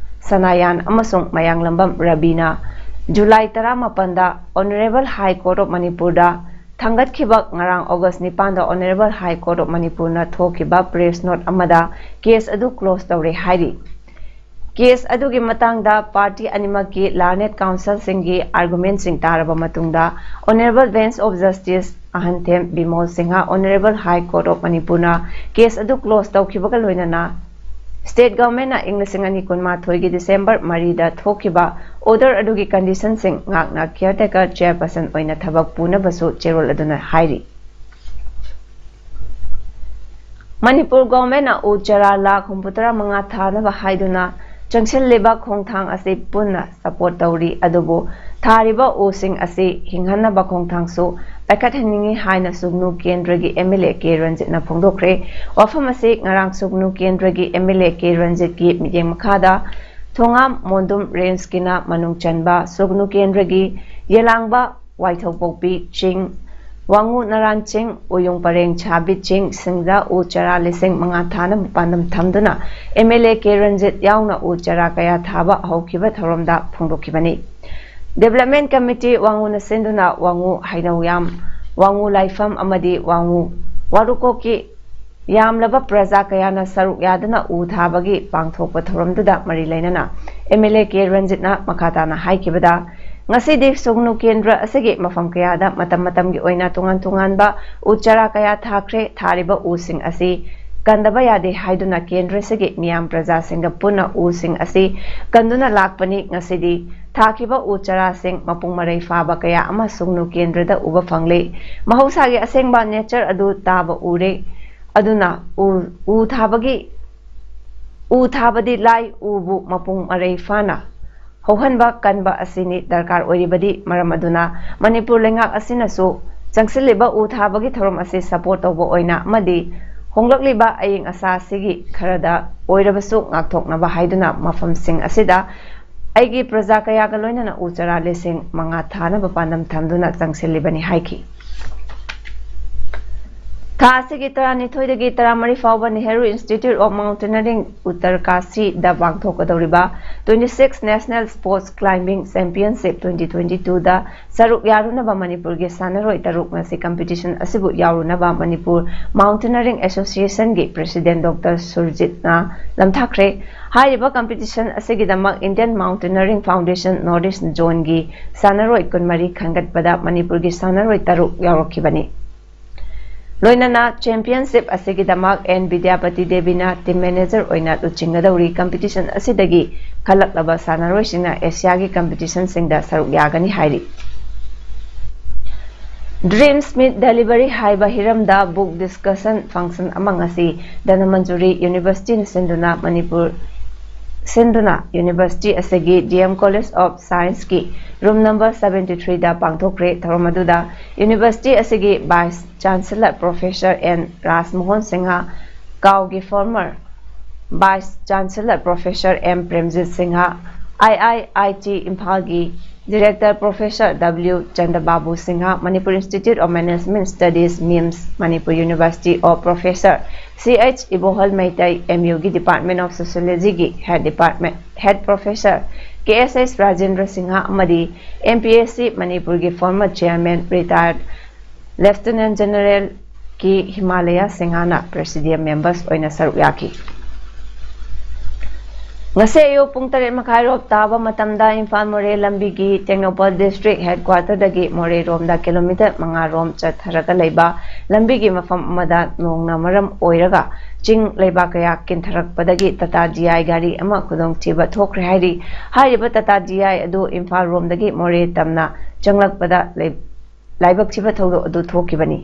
ꯁꯅꯥꯌꯥꯟ ꯑꯃꯁꯨꯡ ꯃꯌꯥꯡꯂꯝꯕꯝ ꯔꯕꯤꯅ July ꯇꯔꯥꯃꯥꯄꯟꯗ Honourable High Court of ꯃꯅꯤꯄꯨꯔꯗ ꯊꯥꯡꯒꯠꯈꯤꯕ ꯉꯔꯥꯡ ꯑꯣꯒꯁ ꯅꯤꯄꯥꯟꯗ Honourable High Court of ꯃꯅꯤꯄꯨꯔꯅ ꯊꯣꯛꯈꯤꯕ ꯄ꯭ꯔꯦꯁ ꯅꯣꯠ ꯑꯃꯗ ꯀꯦꯁ ꯑꯗꯨ ꯀ꯭ꯂꯣꯖ ꯇꯧꯔꯦ ꯍꯥꯏꯔꯤ꯫ ꯀꯦꯁ ꯑꯗꯨꯒꯤ ꯃꯇꯥꯡꯗ ꯄꯥꯔꯇꯤ ꯑꯅꯤꯃꯛꯀꯤ ꯂꯥꯔꯅꯦꯗ ꯀꯥꯎꯟꯁꯤꯜꯁꯤꯡꯒꯤ ꯑꯥꯔꯒꯨꯃꯦꯟꯠꯁꯤꯡ ꯇꯥꯔꯕ ꯃꯇꯨꯡꯗ Honourable Bench of Justice Ahanthem Bimol Singh Honourable High Court of ꯃꯅꯤꯄꯨꯔꯅ ꯀꯦꯁ ꯑꯗꯨ ꯀ꯭ꯂꯣꯖ ꯇꯧꯈꯤꯕꯒ ꯂꯣꯏꯅꯅ ꯁ꯭ꯇꯦꯠ ꯒꯚꯔꯟꯃꯦꯟꯠꯅ ꯏꯪ ꯂꯤꯁꯤꯡ ꯑꯅꯤ ꯀꯨꯟꯃꯥꯊꯣꯏꯒꯤ ꯗꯤꯁꯦꯝꯕꯔ ꯃꯔꯤꯗ ꯊꯣꯛꯈꯤꯕ ꯑꯣꯔꯗꯔ ꯑꯗꯨꯒꯤ ꯀꯟꯗꯤꯁꯟꯁꯤꯡ ꯉꯥꯛꯅ ꯀꯤꯌꯔ ꯇꯦꯀꯔ ꯆꯦꯌꯔꯄꯔꯁꯟ ꯑꯣꯏꯅ ꯊꯕꯛ ꯄꯨꯅꯕꯁꯨ ꯆꯦꯔꯣꯜ ꯑꯗꯨꯅ ꯍꯥꯏꯔꯤ꯫ ꯃꯅꯤꯄꯨꯔ ꯒꯚꯔꯟꯃꯦꯟꯠꯅ ꯎ ꯆꯥꯔꯥ ꯂꯥꯈ ꯍꯨꯝꯐꯨꯇꯔꯥ ꯃꯉꯥ ꯊꯥꯅꯕ ꯍꯥꯏꯗꯨꯅ ꯆꯪꯁꯤꯜꯂꯤꯕ ꯈꯣꯡꯊꯥꯡ ꯑꯁꯤ ꯄꯨꯟꯅ ꯁꯄꯣꯔꯠ ꯇꯧꯔꯤ, ꯑꯗꯨꯕꯨ ꯊꯥꯔꯤꯕ ꯎꯁꯤꯡ ꯑꯁꯤ ꯍꯤꯡꯍꯟꯅꯕ ꯈꯣꯡꯊꯥꯡꯁꯨ ꯄꯥꯏꯈꯠꯍꯟꯅꯤꯡꯏ ꯍꯥꯏꯅ ꯁꯨꯒꯅꯨ ꯀꯦꯟꯗ꯭ꯔꯒꯤ ꯑꯦꯝ ꯑꯦꯜ ꯑꯦ ꯀꯦ ꯔꯟꯖꯤꯠꯅ ꯐꯣꯡꯗꯣꯛꯈ꯭ꯔꯦ꯫ ꯋꯥꯐꯝ ꯑꯁꯤ ꯉꯔꯥꯡ ꯁꯨꯒꯅꯨ ꯀꯦꯟꯗ꯭ꯔꯒꯤ ꯑꯦꯝ ꯑꯦꯜ ꯑꯦ ꯀꯦ ꯔꯟꯖꯤꯠꯀꯤ ꯃꯤꯠꯌꯦꯡ ꯃꯈꯥꯗ ꯊꯣꯉꯥꯝ ꯃꯣꯟꯗꯨꯝ ꯔꯦꯟꯖꯀꯤꯅ ꯃꯅꯨꯡ ꯆꯟꯕ ꯁꯨꯒꯅꯨ ꯀꯦꯟꯗ꯭ꯔꯒꯤ ꯌꯦꯂꯥꯡꯕ ꯋꯥꯏꯊꯧꯄꯣꯛꯄꯤ ꯆꯤꯡ, ꯋꯥꯉꯨ ꯅꯔꯥꯟ ꯆꯤꯡ, ꯎꯌꯨꯡ ꯄꯔꯦꯡ ꯁꯥꯕꯤ ꯆꯤꯡ ꯁꯤꯡꯗ ꯎ ꯆꯥꯔꯥ ꯂꯤꯁꯤꯡ ꯃꯉꯥ ꯊꯥꯅꯕ ꯄꯥꯟꯗꯝ ꯊꯝꯗꯨꯅ M L A K Ranjit ꯌꯥꯎꯅ ꯎ ꯆꯥꯔꯥ ꯀꯌꯥ ꯊꯥꯕ ꯍꯧꯈꯤꯕ ꯊꯧꯔꯝꯗ ꯐꯣꯡꯗꯣꯛꯈꯤꯕꯅꯤ꯫ ꯗꯤꯕꯦꯂꯞꯃꯦꯟꯠ ꯀꯃꯤꯇꯤ ꯋꯥꯉꯨꯅ ꯁꯤꯟꯗꯨꯅ ꯋꯥꯉꯨ, ꯍꯩꯅꯧꯌꯥꯝ, ꯋꯥꯉꯨ ꯂꯥꯏꯐꯝ ꯑꯃꯗꯤ ꯋꯥꯉꯨ ꯋꯥꯔꯨꯀꯣꯛꯀꯤ ꯌꯥꯝꯂꯕ ꯄ꯭ꯔꯖꯥ ꯀꯌꯥꯅ ꯁꯔꯨꯛ ꯌꯥꯗꯨꯅ ꯎ ꯊꯥꯕꯒꯤ ꯄꯥꯡꯊꯣꯛꯄ ꯊꯧꯔꯝꯗꯨꯗ ꯃꯔꯤ ꯂꯩꯅꯅ ꯑꯦꯝ ꯑꯦꯜ ꯑꯦ ꯀꯦ ꯔꯟꯖꯤꯠꯅ ꯃꯈꯥ ꯇꯥꯅ ꯍꯥꯏꯈꯤꯕꯗ, ꯉꯁꯤꯗꯤ ꯁꯨꯒꯅꯨ ꯀꯦꯟꯗ꯭ꯔ ꯑꯁꯤꯒꯤ ꯃꯐꯝ ꯀꯌꯥꯗ ꯃꯇꯝ ꯃꯇꯝꯒꯤ ꯑꯣꯏꯅ ꯇꯣꯉꯥꯟ ꯇꯣꯉꯥꯟꯕ ꯎ ꯆꯥꯔꯥ ꯀꯌꯥ ꯊꯥꯈ꯭ꯔꯦ꯫ ꯊꯥꯔꯤꯕ ꯎꯁꯤꯡ ꯑꯁꯤ ꯀꯟꯗꯕ ꯌꯥꯗꯦ ꯍꯥꯏꯗꯨꯅ ꯀꯦꯟꯗ꯭ꯔꯁꯤꯒꯤ ꯃꯤꯌꯥꯝ ꯄ꯭ꯔꯖꯥꯁꯤꯡꯒ ꯄꯨꯟꯅ ꯎꯁꯤꯡ ꯑꯁꯤ ꯀꯟꯗꯨꯅ ꯂꯥꯛꯄꯅꯤ꯫ ꯉꯁꯤꯗꯤ ꯊꯥꯈꯤꯕ ꯎ ꯆꯥꯔꯥꯁꯤꯡ ꯃꯄꯨꯡ ꯃꯔꯩ ꯐꯥꯕ ꯀꯌꯥ ꯑꯃ ꯁꯨꯡꯅꯨ ꯀꯦꯟꯗ꯭ꯔꯗ ꯎꯕ ꯐꯪꯂꯦ꯫ ꯃꯍꯧꯁꯥꯒꯤ ꯑꯁꯦꯡꯕ ꯅꯦꯆꯔ ꯑꯗꯨ ꯇꯥꯕ ꯎꯔꯦ꯫ ꯑꯗꯨꯅ ꯎ, ꯎ ꯊꯥꯕꯒꯤ, ꯎ ꯊꯥꯕꯗꯤ ꯂꯥꯏ, ꯎꯕꯨ ꯃꯄꯨꯡ ꯃꯔꯩ ꯐꯥꯅ ꯍꯧꯍꯟꯕ ꯀꯟꯕ ꯑꯁꯤꯅꯤ ꯗꯔꯀꯥꯔ ꯑꯣꯏꯔꯤꯕꯗꯤ꯫ ꯃꯔꯝ ꯑꯗꯨꯅ ꯃꯅꯤꯄꯨꯔ ꯂꯩꯉꯥꯛ ꯑꯁꯤꯅꯁꯨ ꯆꯪꯁꯤꯜꯂꯤꯕ ꯎ ꯊꯥꯕꯒꯤ ꯊꯧꯔꯝ ꯑꯁꯤ ꯁꯄꯣꯔꯠ ꯇꯧꯕ ꯑꯣꯏꯅ ꯑꯃꯗꯤ ꯍꯣꯡꯂꯛꯂꯤꯕ ꯑꯏꯪ ꯑꯁꯥ ꯑꯁꯤꯒꯤ ꯈꯔꯗ ꯑꯣꯏꯔꯕꯁꯨ ꯉꯥꯛꯊꯣꯛꯅꯕ ꯍꯥꯏꯗꯨꯅ ꯃꯐꯝꯁꯤꯡ ꯑꯁꯤꯗ ꯑꯩꯒꯤ ꯄ꯭ꯔꯖꯥ ꯀꯌꯥꯒ ꯂꯣꯏꯅꯅ ꯎ ꯆꯥꯔꯥ ꯂꯤꯁꯤꯡ ꯃꯉꯥ ꯊꯥꯅꯕ ꯄꯥꯟꯗꯝ ꯊꯝꯗꯨꯅ ꯆꯪꯁꯤꯜꯂꯤꯕꯅꯤ ꯍꯥꯏꯈꯤ꯫ ꯊꯥ ꯑꯁꯤꯒꯤ ꯇꯔꯥꯅꯤꯊꯣꯏꯗꯒꯤ ꯇꯔꯥꯃꯔꯤ ꯐꯥꯎꯕ Nehru Institute of Mountaineering, ꯎꯠꯇꯔꯀꯥꯁꯤꯗ ꯄꯥꯡꯊꯣꯛꯀꯗꯧꯔꯤꯕ twenty-six National Sports Climbing Championship twenty twenty-two ꯗ ꯁꯔꯨꯛ ꯌꯥꯔꯨꯅꯕ ꯃꯅꯤꯄꯨꯔꯒꯤ ꯁꯥꯟꯅꯔꯣꯏ ꯇꯔꯨꯛ ꯉꯁꯤ competition ꯑꯁꯤꯕꯨ ꯌꯥꯎꯔꯨꯅꯕ ꯃꯅꯤꯄꯨꯔ Mountaineering Association ꯒꯤ President Doctor ꯁꯨꯔꯖꯤꯠꯅ ꯂꯝꯊꯥꯈ꯭ꯔꯦ꯫ ꯍꯥꯏꯔꯤꯕ competition ꯑꯁꯤꯒꯤꯗꯃꯛ Indian Mountaineering Foundation North East Zone ꯒꯤ ꯁꯥꯟꯅꯔꯣꯏ ꯀꯨꯟꯃꯔꯤ ꯈꯟꯒꯠꯄꯗ ꯃꯅꯤꯄꯨꯔꯒꯤ ꯁꯥꯟꯅꯔꯣꯏ ꯇꯔꯨꯛ ꯌꯥꯎꯔꯛꯈꯤꯕꯅꯤ꯫ ꯂꯣꯏꯅꯅ championship ꯑꯁꯤꯒꯤꯗꯃꯛ ꯑꯦꯟ ꯕꯤꯗ꯭ꯌꯥꯄꯇꯤ ꯗꯦꯕꯤꯅ team manager ꯑꯣꯏꯅ ꯂꯨꯆꯤꯡꯒꯗꯧꯔꯤ꯫ Competition ꯑꯁꯤꯗꯒꯤ ꯈꯜꯂꯛꯂꯕ ꯁꯥꯟꯅꯔꯣꯏꯁꯤꯡꯅ ꯑꯦꯁꯤꯌꯥꯒꯤ competition ꯁꯤꯡꯗ ꯁꯔꯨꯛ ꯌꯥꯒꯅꯤ ꯍꯥꯏꯔꯤ꯫ Dreams Meet Delivery ꯍꯥꯏꯕ ꯍꯤꯔꯝꯗ book discussion function ꯑꯃ ꯉꯁꯤ ꯙꯅꯃꯟꯖꯨꯔꯤ University ꯅ ꯁꯤꯟꯗꯨꯅ ꯃꯅꯤꯄꯨꯔ, ꯁꯤꯟꯗꯨꯅ University ꯑꯁꯤꯒꯤ D M College of Science ꯀꯤ room number seventy three ꯗ ꯄꯥꯡꯊꯣꯛꯈ꯭ꯔꯦ꯫ ꯊꯧꯔꯝ ꯑꯗꯨꯗ University ꯑꯁꯤꯒꯤ Vice Chancellor Professor N ꯔꯥꯖꯃꯣꯍꯟ Singh, ꯀꯥꯎꯒꯤ former Vice Chancellor Professor M Premjit Singh, I I I T ꯏꯝꯐꯥꯜꯒꯤ Director Professor W ꯆꯟꯗ꯭ꯔꯕꯥꯕꯨ Singh, Manipur Institute of Management Studies, MIMS, Manipur University of Professor C H ꯏꯕꯣꯍꯜ Meitei, M U ꯒꯤ Department of Sociology ꯒꯤ Head Department, Head Professor K S H Rajendra Singh ꯑꯃꯗꯤ M P S C ꯃꯅꯤꯄꯨꯔꯒꯤ former Chairman, retired Lieutenant General ꯀꯤ ꯍꯤꯃꯥꯂꯌ ꯁꯤꯡꯍꯅ Presidium Members ꯑꯣꯏꯅ ꯁꯔꯨꯛ ꯌꯥꯈꯤ꯫ ꯉꯁꯤ ꯑꯌꯨꯛ ꯄꯨꯡ ꯇꯔꯦꯠ ꯃꯈꯥꯏꯔꯣꯝ ꯇꯥꯕ ꯃꯇꯝꯗ ꯏꯝꯐꯥꯜ ꯃꯣꯔꯦ ꯂꯝꯕꯤꯒꯤ ꯇꯦꯡꯅꯧꯄꯜ District Headquarter ꯗꯒꯤ ꯃꯣꯔꯦꯔꯣꯝꯗ kilometre ꯃꯉꯥ ꯔꯣꯝ ꯆꯠꯊꯔꯒ ꯂꯩꯕ ꯂꯝꯕꯤꯒꯤ ꯃꯐꯝ ꯑꯃꯗ ꯅꯣꯡꯅ ꯃꯔꯝ ꯑꯣꯏꯔꯒ ꯆꯤꯡ ꯂꯩꯕꯥꯛ ꯀꯌꯥ ꯀꯤꯟꯊꯔꯛꯄꯗꯒꯤ ꯇꯥꯇꯥ ꯗꯤ ꯑꯥꯏ ꯒꯥꯔꯤ ꯑꯃ ꯈꯨꯗꯣꯡꯊꯤꯕ ꯊꯣꯛꯈ꯭ꯔꯦ ꯍꯥꯏꯔꯤ꯫ ꯍꯥꯏꯔꯤꯕ ꯇꯥꯇꯥ ꯗꯤ ꯑꯥꯏ ꯑꯗꯨ ꯏꯝꯐꯥꯜ ꯔꯣꯝꯗꯒꯤ ꯃꯣꯔꯦ ꯇꯝꯅ ꯆꯪꯂꯛꯄꯗ ꯂꯩ-, ꯂꯥꯏꯕꯛ ꯊꯤꯕ ꯊꯧꯗꯣꯛ ꯑꯗꯨ ꯊꯣꯛꯈꯤꯕꯅꯤ꯫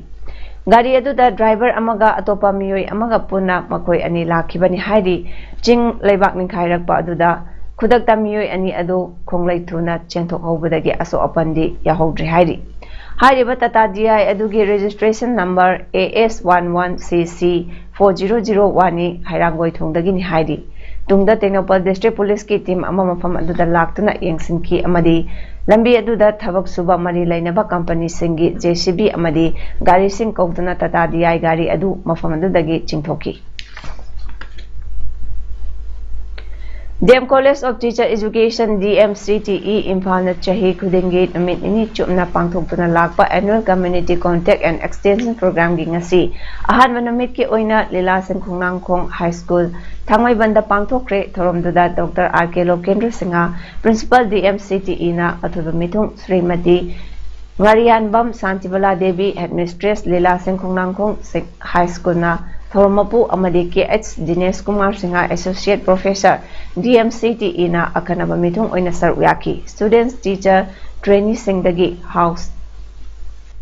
ꯒꯥꯔꯤ ꯑꯗꯨꯗ ꯗ꯭ꯔꯥꯏꯚꯔ ꯑꯃꯒ ꯑꯇꯣꯞꯄ ꯃꯤꯑꯣꯏ ꯑꯃꯒ ꯄꯨꯟꯅ ꯃꯈꯣꯏ ꯑꯅꯤ ꯂꯥꯛꯈꯤꯕꯅꯤ ꯍꯥꯏꯔꯤ꯫ ꯆꯤꯡ ꯂꯩꯕꯥꯛ ꯅꯤꯡꯈꯥꯏꯔꯛꯄ ꯑꯗꯨꯗ ꯈꯨꯗꯛꯇ ꯃꯤꯑꯣꯏ ꯑꯅꯤ ꯑꯗꯨ ꯈꯣꯡꯂꯩ ꯊꯨꯅ ꯆꯦꯟꯊꯣꯛꯍꯧꯕꯗꯒꯤ ꯑꯁꯣꯛ ꯑꯄꯟꯗꯤ ꯌꯥꯎꯍꯧꯗ꯭ꯔꯦ ꯍꯥꯏꯔꯤ꯫ ꯍꯥꯏꯔꯤꯕ ꯇꯥꯇꯥ ꯗꯤ ꯑꯥꯏ ꯑꯗꯨꯒꯤ registration number A S one one C C four zero zero one ꯅꯤ, ꯍꯩꯔꯥꯡꯒꯣꯏ ꯊꯣꯡꯗꯒꯤꯅꯤ ꯍꯥꯏꯔꯤ꯫ ꯇꯨꯡꯗ ꯇꯦꯡꯅꯧꯄꯜ district police ꯀꯤ team ꯑꯃ ꯃꯐꯝ ꯑꯗꯨꯗ ꯂꯥꯛꯇꯨꯅ ꯌꯦꯡꯁꯤꯟꯈꯤ ꯑꯃꯗꯤ ꯂꯝꯕꯤ ꯑꯗꯨꯗ ꯊꯕꯛ ꯁꯨꯕ ꯃꯔꯤ ꯂꯩꯅꯕ company ꯁꯤꯡꯒꯤ J C B ꯑꯃꯗꯤ ꯒꯥꯔꯤꯁꯤꯡ ꯀꯧꯗꯨꯅ ꯇꯥꯇꯥ ꯗꯤ ꯑꯥꯏ ꯒꯥꯔꯤ ꯑꯗꯨ ꯃꯐꯝ ꯑꯗꯨꯗꯒꯤ ꯆꯤꯡꯊꯣꯛꯈꯤ꯫ D M College of Teacher Education, D M C T E, ꯏꯝꯐꯥꯜꯅ ꯆꯍꯤ ꯈꯨꯗꯤꯡꯒꯤ ꯅꯨꯃꯤꯠ ꯅꯤꯅꯤ ꯆꯨꯞꯅ ꯄꯥꯡꯊꯣꯛꯇꯨꯅ ꯂꯥꯛꯄ Annual Community Contact and Extension Program ꯒꯤ ꯉꯁꯤ ꯑꯍꯥꯟꯕ ꯅꯨꯃꯤꯠꯀꯤ ꯑꯣꯏꯅ ꯂꯤꯂꯥ ꯁꯤꯡ ꯈꯣꯡꯅꯥꯡꯈꯣꯡ High School ꯊꯥꯡꯃꯩꯕꯟꯗ ꯄꯥꯡꯊꯣꯛꯈ꯭ꯔꯦ꯫ ꯊꯧꯔꯝꯗꯨꯗ Doctor R K ꯂꯣꯀꯦꯟꯗ꯭ꯔ Singh, Principal D M C T E ꯅ ꯑꯊꯣꯏꯕ ꯃꯤꯊꯨꯡ ꯁ꯭ꯔꯤꯃꯇꯤ ꯉꯥꯔꯤꯌꯥꯟꯕꯝ ꯁꯥꯟꯇꯤꯕꯂꯥ ꯗꯦꯕꯤ, Headmistress ꯂꯤꯂꯥ ꯁꯤꯡ ꯈꯣꯡꯅꯥꯡꯈꯣꯡ ꯁꯤꯡ-, High School ꯅ ꯊꯧꯔꯝ ꯃꯄꯨ ꯑꯃꯗꯤ K H ꯗꯤꯅꯦꯁ Kumar Singh, Associate Professor, D M C T E ꯅ ꯑꯈꯟꯅꯕ ꯃꯤꯊꯨꯡ ꯑꯣꯏꯅ ꯁꯔꯨꯛ ꯌꯥꯈꯤ꯫ Students, teacher, trainee ꯁꯤꯡꯗꯒꯤ house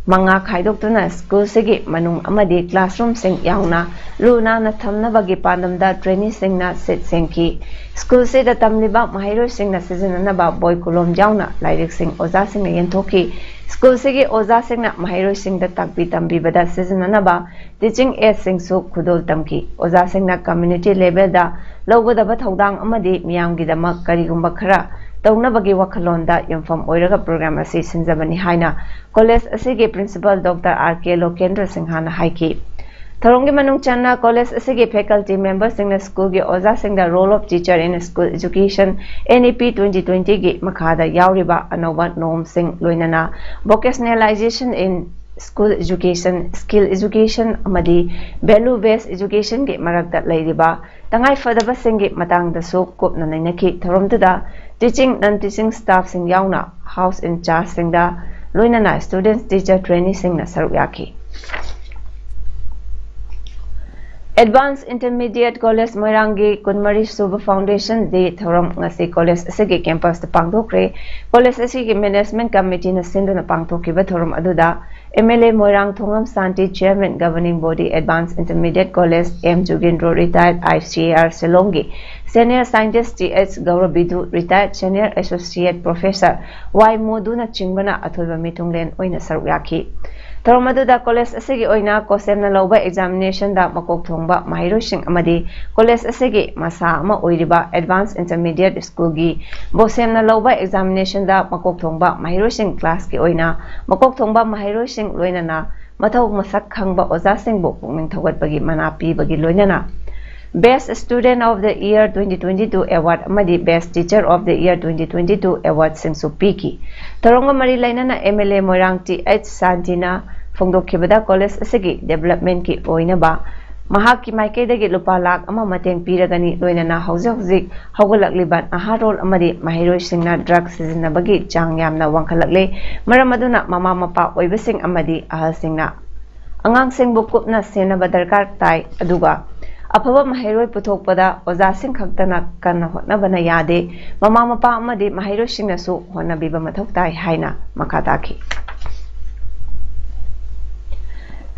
ꯃꯉꯥ ꯈꯥꯏꯗꯣꯛꯇꯨꯅ school ꯁꯤꯒꯤ ꯃꯅꯨꯡ ꯑꯃꯗꯤ classroom ꯁꯤꯡ ꯌꯥꯎꯅ ꯂꯨ ꯅꯥꯟꯅ ꯊꯝꯅꯕꯒꯤ ꯄꯥꯟꯗꯝꯗ trainee ꯁꯤꯡꯅ ꯁꯤꯠ ꯁꯦꯡꯈꯤ꯫ School ꯁꯤꯗ ꯇꯝꯂꯤꯕ ꯃꯍꯩꯔꯣꯏꯁꯤꯡꯅ ꯁꯤꯖꯤꯟꯅꯅꯕ ꯕꯣꯏ ꯀꯣꯂꯣꯝ ꯌꯥꯎꯅ ꯂꯥꯏꯔꯤꯛꯁꯤꯡ ꯑꯣꯖꯥꯁꯤꯡꯅ ꯌꯦꯟꯊꯣꯛꯈꯤ꯫ School ꯁꯤꯒꯤ ꯑꯣꯖꯥꯁꯤꯡꯅ ꯃꯍꯩꯔꯣꯏꯁꯤꯡꯗ ꯇꯥꯛꯄꯤ ꯇꯝꯕꯤꯕꯗ ꯁꯤꯖꯤꯟꯅꯅꯕ teaching aid ꯁꯤꯡꯁꯨ ꯈꯨꯗꯣꯜ ꯇꯝꯈꯤ꯫ ꯑꯣꯖꯥꯁꯤꯡꯅ community level ꯗ ꯂꯧꯒꯗꯕ ꯊꯧꯗꯥꯡ ꯑꯃꯗꯤ ꯃꯤꯌꯥꯝꯒꯤꯗꯃꯛ ꯀꯔꯤꯒꯨꯝꯕ ꯈꯔ ꯇꯧꯅꯕꯒꯤ ꯋꯥꯈꯜꯂꯣꯟꯗ ꯌꯨꯝꯐꯝ ꯑꯣꯏꯔꯒ program ꯑꯁꯤ ꯁꯤꯟꯖꯕꯅꯤ ꯍꯥꯏꯅ college ꯑꯁꯤꯒꯤ Principal Doctor R K ꯂꯣꯀꯦꯟꯗ꯭ꯔ ꯁꯤꯡꯍꯅ ꯍꯥꯏꯈꯤ꯫ ꯊꯧꯔꯝꯒꯤ ꯃꯅꯨꯡ ꯆꯟꯅ college ꯑꯁꯤꯒꯤ faculty member ꯁꯤꯡꯅ school ꯒꯤ ꯑꯣꯖꯥꯁꯤꯡꯗ Role of Teacher in School Education, N E P twenty twenty ꯒꯤ ꯃꯈꯥꯗ ꯌꯥꯎꯔꯤꯕ ꯑꯅꯧꯕ norm ꯁꯤꯡ, ꯂꯣꯏꯅꯅ vocationalization in school education, skill education ꯑꯃꯗꯤ value based education ꯒꯤ ꯃꯔꯛꯇ ꯂꯩꯔꯤꯕ ꯇꯉꯥꯏ ꯐꯗꯕꯁꯤꯡꯒꯤ ꯃꯇꯥꯡꯗꯁꯨ ꯀꯨꯞꯅ ꯅꯩꯅꯈꯤ꯫ ꯊꯧꯔꯝꯗꯨꯗ teaching, non teaching staff ꯁꯤꯡ ꯌꯥꯎꯅ house in charge ꯁꯤꯡꯗ ꯂꯣꯏꯅꯅ students, teacher, trainee ꯁꯤꯡꯅ ꯁꯔꯨꯛ ꯌꯥꯈꯤ꯫ Advanced Intermediate College ꯃꯣꯏꯔꯥꯡꯒꯤ ꯀꯨꯟꯃꯔꯤ ꯁꯨꯕ Foundation Day ꯊꯧꯔꯝ ꯉꯁꯤ college ꯑꯁꯤꯒꯤ campus ꯇ ꯄꯥꯡꯊꯣꯛꯈ꯭ꯔꯦ꯫ College ꯑꯁꯤꯒꯤ Management Committee ꯅ ꯁꯤꯟꯗꯨꯅ ꯄꯥꯡꯊꯣꯛꯈꯤꯕ ꯊꯧꯔꯝ ꯑꯗꯨꯗ M L A Moirang ꯊꯣꯡꯉꯝ Shanti, Chairman Governing Body Advanced Intermediate College, M Jugendro, retired I C A R Shillong ꯒꯤ Senior Scientist Th ꯒꯧꯔꯕꯤꯗꯨ, retired Senior Associate Professor Y ꯃꯣꯗꯨꯅꯆꯤꯡꯕꯅ ꯑꯊꯣꯏꯕ ꯃꯤꯊꯨꯡꯂꯦꯟ ꯑꯣꯏꯅ ꯁꯔꯨꯛ ꯌꯥꯈꯤ꯫ ꯊꯧꯔꯝ ꯑꯗꯨꯗ college ꯑꯁꯤꯒꯤ ꯑꯣꯏꯅ ꯀꯣꯁꯦꯝꯅ ꯂꯧꯕ examination ꯗ ꯃꯀꯣꯛ ꯊꯣꯡꯕ ꯃꯍꯩꯔꯣꯏꯁꯤꯡ ꯑꯃꯗꯤ college ꯑꯁꯤꯒꯤ ꯃꯁꯥ ꯑꯃ ꯑꯣꯏꯔꯤꯕ Advanced Intermediate School ꯒꯤ ꯕꯣꯁꯦꯝꯅ ꯂꯧꯕ examination ꯗ ꯃꯀꯣꯛ ꯊꯣꯡꯕ ꯃꯍꯩꯔꯣꯏꯁꯤꯡ class ꯀꯤ ꯑꯣꯏꯅ ꯃꯀꯣꯛ ꯊꯣꯡꯕ ꯃꯍꯩꯔꯣꯏꯁꯤꯡ ꯂꯣꯏꯅꯅ ꯃꯊꯧ ꯃꯁꯛ ꯈꯪꯕ ꯑꯣꯖꯥꯁꯤꯡꯕꯨ ꯄꯨꯛꯅꯤꯡ ꯊꯧꯒꯠꯄꯒꯤ ꯃꯅꯥ ꯄꯤꯕꯒꯤ ꯂꯣꯏꯅꯅ Best Student of the Year twenty twenty-two award ꯑꯃꯗꯤ Best Teacher of the Year twenty twenty-two award ꯁꯤꯡꯁꯨ ꯄꯤꯈꯤ꯫ ꯊꯧꯔꯝꯒ ꯃꯔꯤ ꯂꯩꯅꯅ M L A Moirang Th ꯁꯥꯟꯇꯤꯅ ꯐꯣꯡꯗꯣꯛꯈꯤꯕꯗ college ꯑꯁꯤꯒꯤ development ꯀꯤ ꯑꯣꯏꯅꯕ ꯃꯍꯥꯛꯀꯤ ꯃꯥꯏꯀꯩꯗꯒꯤ ꯂꯨꯄꯥ ꯂꯥꯈ ꯑꯃ ꯃꯇꯦꯡ ꯄꯤꯔꯒꯅꯤ, ꯂꯣꯏꯅꯅ ꯍꯧꯖꯤꯛ ꯍꯧꯖꯤꯛ ꯍꯧꯒꯠꯂꯛꯂꯤꯕ ꯅꯍꯥꯔꯣꯜ ꯑꯃꯗꯤ ꯃꯍꯩꯔꯣꯏꯁꯤꯡꯅ drug ꯁꯤꯖꯤꯟꯅꯕꯒꯤ ꯆꯥꯡ ꯌꯥꯝꯅ ꯋꯥꯡꯈꯠꯂꯛꯂꯦ꯫ ꯃꯔꯝ ꯑꯗꯨꯅ ꯃꯃꯥ ꯃꯄꯥ ꯑꯣꯏꯕꯁꯤꯡ ꯑꯃꯗꯤ ꯑꯍꯜꯁꯤꯡꯅ ꯑꯉꯥꯡꯁꯤꯡꯕꯨ ꯀꯨꯞꯅ ꯁꯦꯟꯅꯕ ꯗꯔꯀꯥꯔ ꯇꯥꯏ꯫ ꯑꯗꯨꯒ ꯑꯐꯕ ꯃꯍꯩꯔꯣꯏ ꯄꯨꯊꯣꯛꯄꯗ ꯑꯣꯖꯥꯁꯤꯡ ꯈꯛꯇꯅ ꯀꯟꯅ ꯍꯣꯠꯅꯕꯅ ꯌꯥꯗꯦ꯫ ꯃꯃꯥ ꯃꯄꯥ ꯑꯃꯗꯤ ꯃꯍꯩꯔꯣꯏꯁꯤꯡꯅꯁꯨ ꯍꯣꯠꯅꯕꯤꯕ ꯃꯊꯧ ꯇꯥꯏ ꯍꯥꯏꯅ ꯃꯈꯥ ꯇꯥꯈꯤ꯫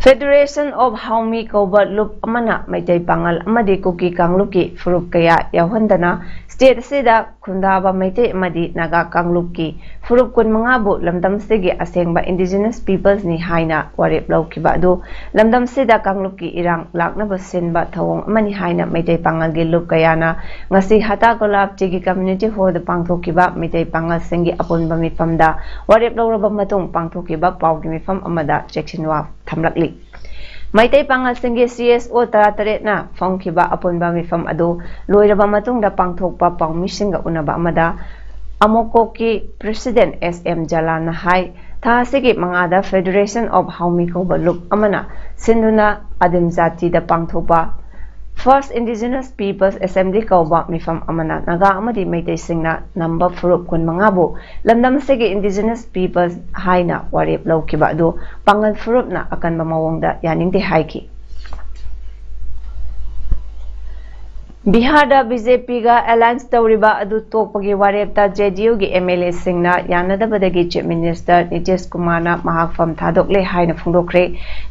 Federation of Haumi ꯀꯧꯕ ꯂꯨꯞ ꯑꯃꯅ ꯃꯩꯇꯩ ꯄꯥꯉꯜ ꯑꯃꯗꯤ ꯀꯨꯀꯤ ꯀꯥꯡꯂꯨꯞꯀꯤ ꯐꯨꯔꯨꯞ ꯀꯌꯥ ꯌꯥꯎꯍꯟꯗꯅ state ꯑꯁꯤꯗ ꯈꯨꯟꯗꯥꯕ ꯃꯩꯇꯩ ꯑꯃꯗꯤ ꯅꯥꯒꯥ ꯀꯥꯡꯂꯨꯞꯀꯤ ꯐꯨꯔꯨꯞ ꯀꯨꯟꯃꯉꯥꯕꯨ ꯂꯝꯗꯝꯁꯤꯒꯤ ꯑꯁꯦꯡꯕ indigenous peoples ꯅꯤ ꯍꯥꯏꯅ ꯋꯥꯔꯦꯞ ꯂꯧꯈꯤꯕ ꯑꯗꯨ ꯂꯝꯗꯝꯁꯤꯗ ꯀꯥꯡꯂꯨꯞꯀꯤ ꯏꯔꯥꯡ ꯂꯥꯛꯅꯕ ꯁꯤꯟꯕ ꯊꯧꯑꯣꯡ ꯑꯃꯅꯤ ꯍꯥꯏꯅ ꯃꯩꯇꯩ ꯄꯥꯉꯜꯒꯤ ꯂꯨꯞ ꯀꯌꯥꯅ ꯉꯁꯤ ꯍꯇꯥ ꯒꯣꯂꯥꯞ ꯇꯤꯒꯤ community hall ꯗ ꯄꯥꯡꯊꯣꯛꯈꯤꯕ ꯃꯩꯇꯩ ꯄꯥꯉꯜꯁꯤꯡꯒꯤ ꯑꯄꯨꯟꯕ ꯃꯤꯐꯝꯗ ꯋꯥꯔꯦꯞ ꯂꯧꯔꯕ ꯃꯇꯨꯡ ꯄꯥꯡꯊꯣꯛꯈꯤꯕ ꯄꯥꯎꯒꯤ ꯃꯤꯐꯝ ꯑꯃꯗ ꯆꯦꯛꯁꯤꯟꯋꯥ ꯊꯝꯂꯛꯂꯤ꯫ ꯃꯩꯇꯩ ꯄꯥꯉꯜꯁꯤꯡꯒꯤ C S O ꯇꯔꯥꯇꯔꯦꯠꯅ ꯐꯝꯈꯤꯕ ꯑꯄꯨꯟꯕ ꯃꯤꯐꯝ ꯑꯗꯨ ꯂꯣꯏꯔꯕ ꯃꯇꯨꯡꯗ ꯄꯥꯡꯊꯣꯛꯄ ꯄꯥꯎꯃꯤꯁꯤꯡꯒ ꯎꯅꯕ ꯑꯃꯗ ꯑꯃꯣꯀꯣꯛꯀꯤ President S M ꯖꯂꯥꯟꯅ ꯍꯥꯏ, ꯊꯥ ꯑꯁꯤꯒꯤ ꯃꯉꯥꯗ Federation of Haumi ꯀꯧꯕ ꯂꯨꯞ ꯑꯃꯅ ꯁꯤꯟꯗꯨꯅ ꯑꯗꯤꯝ ꯖꯥꯇꯤꯗ ꯄꯥꯡꯊꯣꯛꯄ First Indigenous Peoples Assembly ꯀꯧꯕ ꯃꯤꯐꯝ ꯑꯃꯅ ꯅꯥꯒꯥ ꯑꯃꯗꯤ ꯃꯩꯇꯩꯁꯤꯡꯅ ꯅꯝꯕ ꯐꯨꯔꯨꯞ ꯀꯨꯟꯃꯉꯥꯕꯨ ꯂꯝꯗꯝ ꯑꯁꯤꯒꯤ indigenous peoples ꯍꯥꯏꯅ ꯋꯥꯔꯦꯞ ꯂꯧꯈꯤꯕ ꯑꯗꯨ ꯄꯥꯉꯜ ꯐꯨꯔꯨꯞꯅ ꯑꯀꯟꯕ ꯃꯑꯣꯡꯗ ꯌꯥꯅꯤꯡꯗꯦ ꯍꯥꯏꯈꯤ꯫ ꯕꯤꯍꯥꯔꯗ ꯕꯤ ꯖꯦ ꯄꯤꯒ ꯑꯦꯂꯥꯏꯟꯁ ꯇꯧꯔꯤꯕ ꯑꯗꯨ ꯇꯣꯛꯄꯒꯤ ꯋꯥꯔꯦꯞꯇ ꯖꯦ ꯗꯤ ꯌꯨꯒꯤ M L ꯑꯦꯁꯤꯡꯅ ꯌꯥꯅꯗꯕꯗꯒꯤ chief minister Nitish ꯀꯨꯃꯥꯔꯅ ꯃꯍꯥꯛ ꯐꯝ ꯊꯥꯗꯣꯛꯂꯦ ꯍꯥꯏꯅ ꯐꯣꯡꯗꯣꯛꯈ꯭ꯔꯦ꯫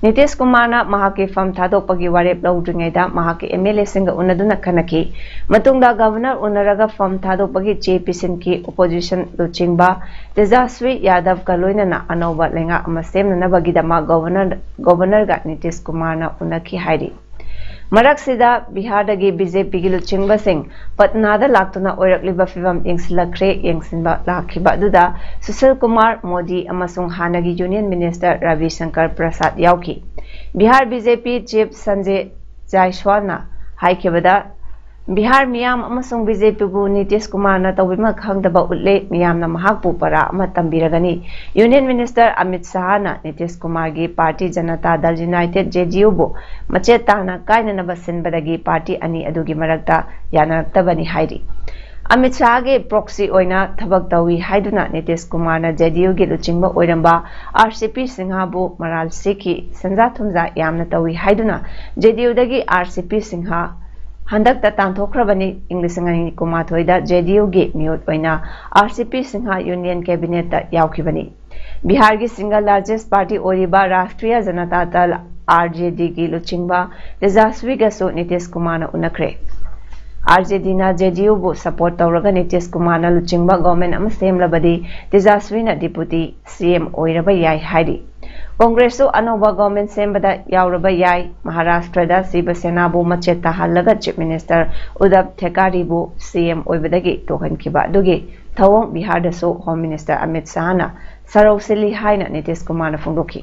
ꯅꯤꯇꯤꯁ ꯀꯨꯃꯥꯔꯅ ꯃꯍꯥꯛꯀꯤ ꯐꯝ ꯊꯥꯗꯣꯛꯄꯒꯤ ꯋꯥꯔꯦꯞ ꯂꯧꯗ꯭ꯔꯤꯉꯩꯗ ꯃꯍꯥꯛꯀꯤ ꯑꯦꯝ ꯑꯦꯜ ꯑꯦꯁꯤꯡꯒ ꯎꯅꯗꯨꯅ ꯈꯟꯅꯈꯤ꯫ ꯃꯇꯨꯡꯗ ꯒꯚꯔꯅꯔ ꯎꯅꯔꯒ ꯐꯝ ꯊꯥꯗꯣꯛꯄꯒꯤ ꯆꯦ ꯄꯤꯁꯤꯟꯈꯤ꯫ ꯑꯣꯄꯣꯖꯤꯁꯟ ꯂꯨꯆꯤꯡꯕ ꯇꯦꯖꯥꯁ꯭ꯋꯤ ꯌꯥꯗꯕꯀ ꯂꯣꯏꯅꯅ ꯑꯅꯧꯕ ꯂꯩꯉꯥꯛ ꯑꯃ ꯁꯦꯝꯅꯅꯕꯒꯤꯗꯃꯛ ꯒꯚꯔꯅꯔ, ꯒꯚꯔꯅꯔꯒ ꯅꯤꯇꯤꯁ ꯀꯨꯃꯥꯔꯅ ꯎꯅꯈꯤ ꯍꯥꯏꯔꯤ꯫ ꯃꯔꯛꯁꯤꯗ ꯕꯤꯍꯥꯔꯗꯒꯤ ꯕꯤ ꯖꯦ ꯄꯤꯒꯤ ꯂꯨꯆꯤꯡꯕꯁꯤꯡ ꯄꯠꯅꯥꯗ ꯂꯥꯛꯇꯨꯅ ꯑꯣꯏꯔꯛꯂꯤꯕ ꯐꯤꯚꯝ ꯌꯦꯡꯁꯤꯜꯂꯛꯈ꯭ꯔꯦ꯫ ꯌꯦꯡꯁꯤꯟꯕ ꯂꯥꯛꯈꯤꯕ ꯑꯗꯨꯗ ꯁꯨꯁꯤꯜ ꯀꯨꯃꯥꯔ ꯃꯣꯗꯤ ꯑꯃꯁꯨꯡ ꯍꯥꯟꯅꯒꯤ ꯌꯨꯅꯤꯌꯟ ꯃꯤꯅꯤꯁꯇꯔ ꯔꯕꯤ ꯁꯪꯀꯔ ꯄ꯭ꯔꯁꯥꯗ ꯌꯥꯎꯈꯤ꯫ ꯕꯤꯍꯥꯔ ꯕꯤ ꯖꯦ ꯄꯤ ꯆꯤꯐ ꯁꯟꯖꯦ ꯖꯥꯏꯁ꯭ꯋꯥꯜꯅ ꯍꯥꯏꯈꯤꯕꯗ, ꯕꯤꯍꯥꯔ ꯃꯤꯌꯥꯝ ꯑꯃꯁꯨꯡ ꯕꯤ ꯖꯦ ꯄꯤꯕꯨ ꯅꯤꯇꯤꯁ ꯀꯨꯃꯥꯔꯅ ꯇꯧꯕꯤꯃꯜ ꯈꯪꯗꯕ ꯎꯠꯂꯦ꯫ ꯃꯤꯌꯥꯝꯅ ꯃꯍꯥꯛꯄꯨ ꯄꯔꯥ ꯑꯃ ꯇꯝꯕꯤꯔꯒꯅꯤ꯫ Union minister Amit ꯁꯍꯥꯅ Nitish ꯀꯨꯃꯥꯔꯒꯤ party Janata ꯗꯜ ꯌꯨꯅꯥꯏꯇꯦꯗ, ꯖꯦ ꯗꯤ ꯌꯨꯕꯨ ꯃꯆꯦꯠ ꯇꯥꯅ ꯀꯥꯏꯅꯅꯕ ꯁꯤꯟꯕꯗꯒꯤ ꯄꯥꯔꯇꯤ ꯑꯅꯤ ꯑꯗꯨꯒꯤ ꯃꯔꯛꯇ ꯌꯥꯅꯔꯛꯇꯕꯅꯤ ꯍꯥꯏꯔꯤ꯫ ꯑꯃꯤꯠ ꯁꯍꯥꯒꯤ ꯄ꯭ꯔꯣꯛꯁꯤ ꯑꯣꯏꯅ ꯊꯕꯛ ꯇꯧꯏ ꯍꯥꯏꯗꯨꯅ ꯅꯤꯇꯤꯁ ꯀꯨꯃꯥꯔꯅ ꯖꯦ ꯗꯤ ꯌꯨꯒꯤ ꯂꯨꯆꯤꯡꯕ ꯑꯣꯏꯔꯝꯕ ꯑꯥꯔ ꯁꯤ ꯄꯤ ꯁꯤꯡꯍꯕꯨ ꯃꯔꯥꯜ ꯁꯤꯈꯤ꯫ ꯁꯦꯟꯖꯥ ꯊꯨꯝꯖꯥ ꯌꯥꯝꯅ ꯇꯧꯏ ꯍꯥꯏꯗꯨꯅ ꯖꯦ ꯗꯤ ꯌꯨꯗꯒꯤ ꯑꯥꯔ ꯁꯤ ꯄꯤ ꯁꯤꯡꯍ ꯍꯟꯗꯛꯇ ꯇꯥꯟꯊꯣꯛꯈ꯭ꯔꯕꯅꯤ꯫ ꯏꯪ ꯂꯤꯁꯤꯡ ꯑꯅꯤ ꯀꯨꯟꯃꯥꯊꯣꯏꯗ ꯖꯦ ꯗꯤ ꯌꯨꯒꯤ ꯃꯤꯍꯨꯠ ꯑꯣꯏꯅ ꯑꯥꯔ ꯁꯤ ꯄꯤ ꯁꯤꯡꯍ ꯌꯨꯅꯤꯌꯟ ꯀꯦꯕꯤꯅꯦꯠꯇ ꯌꯥꯎꯈꯤꯕꯅꯤ꯫ ꯕꯤꯍꯥꯔꯒꯤ ꯁꯤꯡꯒꯜ ꯂꯥꯔꯖꯦꯁ ꯄꯥꯔꯇꯤ ꯑꯣꯏꯔꯤꯕ ꯔꯥꯁꯇ꯭ꯔꯤꯌꯥ ꯖꯅꯇꯥ ꯗꯜ, ꯑꯥꯔ ꯖꯦ ꯗꯤꯒꯤ ꯂꯨꯆꯤꯡꯕ ꯇꯦꯖꯥꯁ꯭ꯋꯤꯒꯁꯨ ꯅꯤꯇꯤꯁ ꯀꯨꯃꯥꯔꯅ ꯎꯅꯈ꯭ꯔꯦ꯫ ꯑꯥꯔ ꯖꯦ ꯗꯤꯅ ꯖꯦ ꯗꯤ ꯌꯨꯕꯨ ꯁꯄꯣꯔꯠ ꯇꯧꯔꯒ ꯅꯤꯇꯤꯁ ꯀꯨꯃꯥꯔꯅ ꯂꯨꯆꯤꯡꯕ ꯒꯣꯚꯔꯟꯃꯦꯟꯠ ꯑꯃ ꯁꯦꯝꯂꯕꯗꯤ ꯇꯦꯖꯥꯁ꯭ꯋꯤꯅ ꯗꯤꯄꯨꯇꯤ ꯁꯤ ꯑꯦꯝ ꯑꯣꯏꯔꯕ ꯌꯥꯏ ꯍꯥꯏꯔꯤ꯫ ꯀꯣꯡꯒ꯭ꯔꯦꯁꯁꯨ ꯑꯅꯧꯕ ꯒꯣꯚꯔꯟꯃꯦꯟꯠ ꯁꯦꯝꯕꯗ ꯌꯥꯎꯔꯕ ꯌꯥꯏ꯫ ꯃꯍꯥꯔꯥꯁꯇ꯭ꯔꯗ ꯁꯤꯕ ꯁꯦꯅꯥꯕꯨ ꯃꯆꯦꯠ ꯇꯥꯍꯜꯂꯒ ꯆꯤꯐ ꯃꯤꯅꯤꯁꯇꯔ ꯎꯗꯕ ꯊꯦꯀꯥꯔꯤꯕꯨ ꯁꯤ ꯑꯦꯝ ꯑꯣꯏꯕꯗꯒꯤ ꯇꯣꯛꯍꯟꯈꯤꯕ ꯑꯗꯨꯒꯤ ꯊꯧꯑꯣꯡ ꯕꯤꯍꯥꯔꯗꯁꯨ ꯍꯣꯝ ꯃꯤꯅꯤꯁꯇꯔ ꯑꯃꯤꯠ ꯁꯍꯥꯅ ꯁꯔꯧ ꯁꯤꯜꯂꯤ ꯍꯥꯏꯅ ꯅꯤꯇꯤꯁ ꯀꯨꯃꯥꯔꯅ ꯐꯣꯡꯗꯣꯛꯈꯤ꯫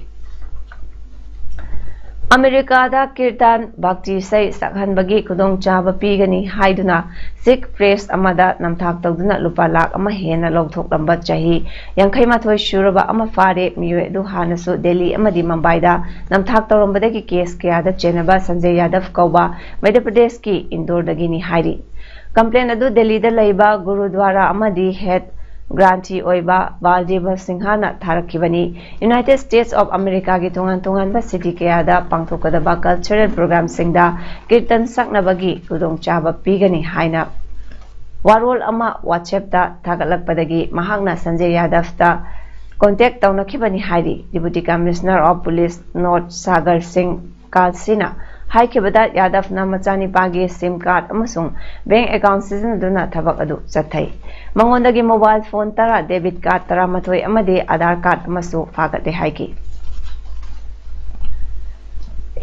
ꯑꯃꯦꯔꯤꯀꯥꯗ ꯀꯤꯔꯇꯥꯟ ꯚꯛꯇꯤ ꯏꯁꯩ ꯁꯛꯍꯟꯕꯒꯤ ꯈꯨꯗꯣꯡꯆꯥꯕ ꯄꯤꯒꯅꯤ ꯍꯥꯏꯗꯨꯅ ꯁꯤꯈ ꯄ꯭ꯔꯦꯁ ꯑꯃꯗ ꯅꯝꯊꯥꯛ ꯇꯧꯗꯨꯅ ꯂꯨꯄꯥ ꯂꯥꯈ ꯑꯃ ꯍꯦꯟꯅ ꯂꯧꯊꯣꯛꯂꯝꯕ ꯆꯍꯤ ꯌꯥꯡꯈꯩ ꯃꯥꯊꯣꯏ ꯁꯨꯔꯕ ꯑꯃ ꯐꯥꯔꯦ꯫ ꯃꯤꯑꯣꯏ ꯑꯗꯨ ꯍꯥꯟꯅꯁꯨ ꯗꯦꯜꯂꯤ ꯑꯃꯗꯤ ꯃꯨꯝꯕꯥꯏꯗ ꯅꯝꯊꯥꯛ ꯇꯧꯔꯝꯕꯗꯒꯤ ꯀꯦꯁ ꯀꯌꯥꯗ ꯆꯦꯟꯅꯕ ꯁꯟꯖꯌ ꯌꯥꯗꯕ ꯀꯧꯕ ꯃꯙ꯭ꯌ ꯄ꯭ꯔꯗꯦꯁꯀꯤ ꯏꯟꯗꯣꯔꯗꯒꯤꯅꯤ ꯍꯥꯏꯔꯤ꯫ ꯀꯝꯄ꯭ꯂꯦꯟ ꯑꯗꯨ ꯗꯦꯜꯂꯤꯗ ꯂꯩꯕ ꯒꯨꯔꯨꯗ꯭ꯋꯥꯔꯥ ꯑꯃꯗꯤ ꯍꯦꯗ grantee ꯑꯣꯏꯕ ꯕꯥꯜꯗꯦꯕ ꯁꯤꯡꯍꯅ ꯊꯥꯔꯛꯈꯤꯕꯅꯤ꯫ United States of Americaꯒꯤ ꯇꯣꯉꯥꯟ ꯇꯣꯉꯥꯟꯕ city ꯀꯌꯥꯗ ꯄꯥꯡꯊꯣꯛꯀꯗꯕ cultural programꯁꯤꯡꯗ ꯀꯤꯔꯇꯟ ꯁꯛꯅꯕꯒꯤ ꯈꯨꯗꯣꯡꯆꯥꯕ ꯄꯤꯒꯅꯤ ꯍꯥꯏꯅ ꯋꯥꯔꯣꯜ ꯑꯃ WhatsAppꯇ ꯊꯥꯒꯠꯂꯛꯄꯗꯒꯤ ꯃꯍꯥꯛꯅ ꯁꯟꯖꯦ ꯌꯥꯗꯕꯇ contact ꯇꯧꯅꯈꯤꯕꯅꯤ ꯍꯥꯏꯔꯤ꯫ Deputy Commissioner of Police North Sagar ꯁꯤꯡ ꯀꯥꯜꯁꯤꯅ ꯍꯥꯏꯈꯤꯕꯗ, ꯌꯥꯗꯕꯅ ꯃꯆꯥꯅꯤꯄꯥꯒꯤ SIM card ꯑꯃꯁꯨꯡ bank account ꯁꯤꯖꯤꯟꯅꯗꯨꯅ ꯊꯕꯛ ꯑꯗꯨ ꯆꯠꯊꯩ꯫ ꯃꯉꯣꯟꯗꯒꯤ mobile phone ꯇꯔꯥ, debit card ꯇꯔꯥꯃꯥꯊꯣꯏ ꯑꯃꯗꯤ Aadhaar card ꯑꯃꯁꯨ ꯐꯥꯒꯠꯂꯦ ꯍꯥꯏꯈꯤ꯫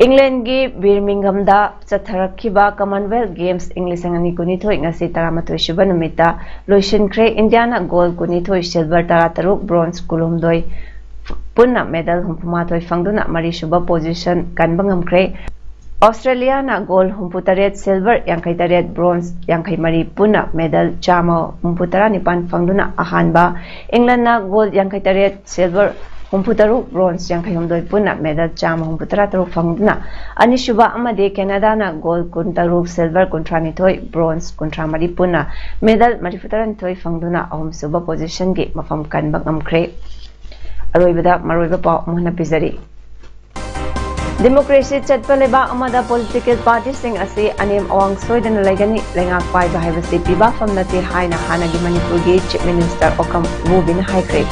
Englandꯒꯤ Birminghamꯗ ꯆꯠꯊꯔꯛꯈꯤꯕ Commonwealth Games ꯏꯪ ꯂꯤꯁꯤꯡ ꯑꯅꯤ ꯀꯨꯟꯅꯤꯊꯣꯏ ꯉꯁꯤ ꯇꯔꯥꯃꯥꯊꯣꯏ ꯁꯨꯕ ꯅꯨꯃꯤꯠꯇ ꯂꯣꯏꯁꯤꯟꯈ꯭ꯔꯦ꯫ ꯏꯟꯗꯤꯌꯥꯅ gold ꯀꯨꯟꯅꯤꯊꯣꯏ, silver ꯇꯔꯥꯇꯔꯨꯛ, bronze ꯀꯨꯟꯍꯨꯝꯗꯣꯏ, ꯄꯨꯟꯅ medal ꯍꯨꯝꯐꯨꯃꯥꯊꯣꯏ ꯐꯪꯗꯨꯅ ꯃꯔꯤꯁꯨꯕ position ꯀꯟꯕ ꯉꯝꯈ꯭ꯔꯦ꯫ ꯑꯣꯁꯇ꯭ꯔꯦꯂꯤꯌꯥꯅ gold ꯍꯨꯝꯐꯨꯇꯔꯦꯠ, silver ꯌꯥꯡꯈꯩꯇꯔꯦꯠ, bronze ꯌꯥꯡꯈꯩꯃꯔꯤ, ꯄꯨꯟꯅ medal ꯆꯥꯝꯃ ꯍꯨꯝꯐꯨꯇꯔꯥꯅꯤꯄꯥꯟ ꯐꯪꯗꯨꯅ ꯑꯍꯥꯟꯕ, ꯏꯪꯂꯟꯅ gold ꯌꯥꯡꯈꯩꯇꯔꯦꯠ, silver ꯍꯨꯝꯐꯨꯇꯔꯨꯛ, bronze ꯌꯥꯡꯈꯩꯍꯨꯝꯗꯣꯏ, ꯄꯨꯟꯅ medal ꯆꯥꯝꯃ ꯍꯨꯝꯐꯨꯇꯔꯥ ꯇꯔꯨꯛ ꯐꯪꯗꯨꯅ ꯑꯅꯤꯁꯨꯕ ꯑꯃꯗꯤ ꯀꯦꯅꯥꯗꯥꯅ gold ꯀꯨꯟꯇꯔꯨꯛ, silver ꯀꯨꯟꯊ꯭ꯔꯥꯅꯤꯊꯣꯏ, bronze ꯀꯨꯟꯊ꯭ꯔꯥꯃꯔꯤ, ꯄꯨꯟꯅ medal ꯃꯔꯤꯐꯨꯇꯔꯥꯅꯤꯊꯣꯏ ꯐꯪꯗꯨꯅ ꯑꯍꯨꯝꯁꯨꯕ positionꯒꯤ ꯃꯐꯝ ꯀꯟꯕ ꯉꯝꯈ꯭ꯔꯦ꯫ ꯑꯔꯣꯏꯕꯗ ꯃꯔꯨꯑꯣꯏꯕ ꯄꯥꯎ ꯑꯃꯨꯛ ꯍꯟꯅ ꯄꯤꯖꯔꯤ꯫ Democracy ꯆꯠꯄ ꯂꯩꯕꯥꯛ ꯑꯃꯗ political partyꯁꯤꯡ ꯑꯁꯤ ꯑꯅꯦꯝ ꯑꯋꯥꯡ ꯁꯣꯏꯗꯅ ꯂꯩꯒꯅꯤ꯫ ꯂꯩꯉꯥꯛ ꯄꯥꯏꯕ ꯍꯥꯏꯕꯁꯤ ꯄꯤꯕꯥꯐꯝ ꯅꯠꯇꯦ ꯍꯥꯏꯅ ꯍꯥꯟꯅꯒꯤ ꯃꯅꯤꯄꯨꯔꯒꯤ Chief Minister ꯑꯣꯀꯝ ꯎꯕꯤꯅ ꯍꯥꯏꯈ꯭ꯔꯦ꯫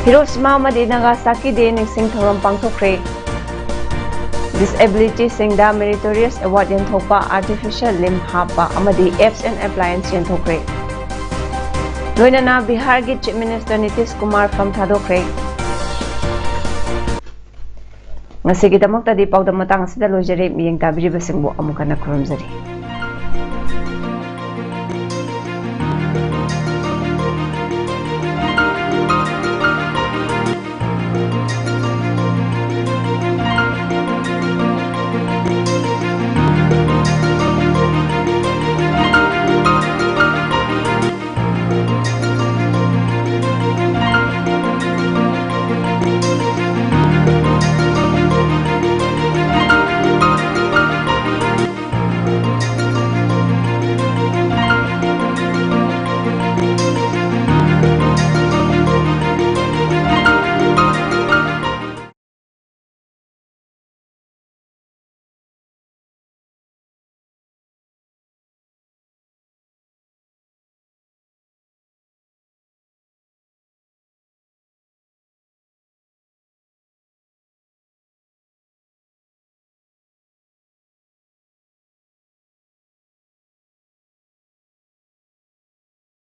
Hiroshima ꯑꯃꯗꯤ Nagasaki Day ꯅꯤꯡꯁꯤꯡ ꯊꯧꯔꯝ ꯄꯥꯡꯊꯣꯛꯈ꯭ꯔꯦ꯫ Disabilityꯁꯤꯡꯗ Meritorious Award ꯌꯦꯟꯊꯣꯛꯄ, artificial limb ꯍꯥꯞꯄ ꯑꯃꯗꯤ apps and appliance ꯌꯦꯟꯊꯣꯛꯈ꯭ꯔꯦ꯫ ꯂꯣꯏꯅꯅ ꯕꯤꯍꯥꯔꯒꯤ Chief Minister ꯅꯤꯇꯤꯁ ꯀꯨꯃꯥꯔ ꯐꯝ ꯊꯥꯗꯣꯛꯈ꯭ꯔꯦ꯫ ꯉꯁꯤꯒꯤꯗꯃꯛꯇꯗꯤ ꯄꯥꯎꯗꯝ ꯃꯇꯥꯡ ꯑꯁꯤꯗ ꯂꯣꯏꯖꯔꯦ꯫ ꯃꯤꯠꯌꯦꯡ ꯇꯥꯕꯤꯔꯤꯕꯁꯤꯡꯕꯨ ꯑꯃꯨꯛ ꯍꯟꯅ ꯈꯨꯔꯨꯝꯖꯔꯤ꯫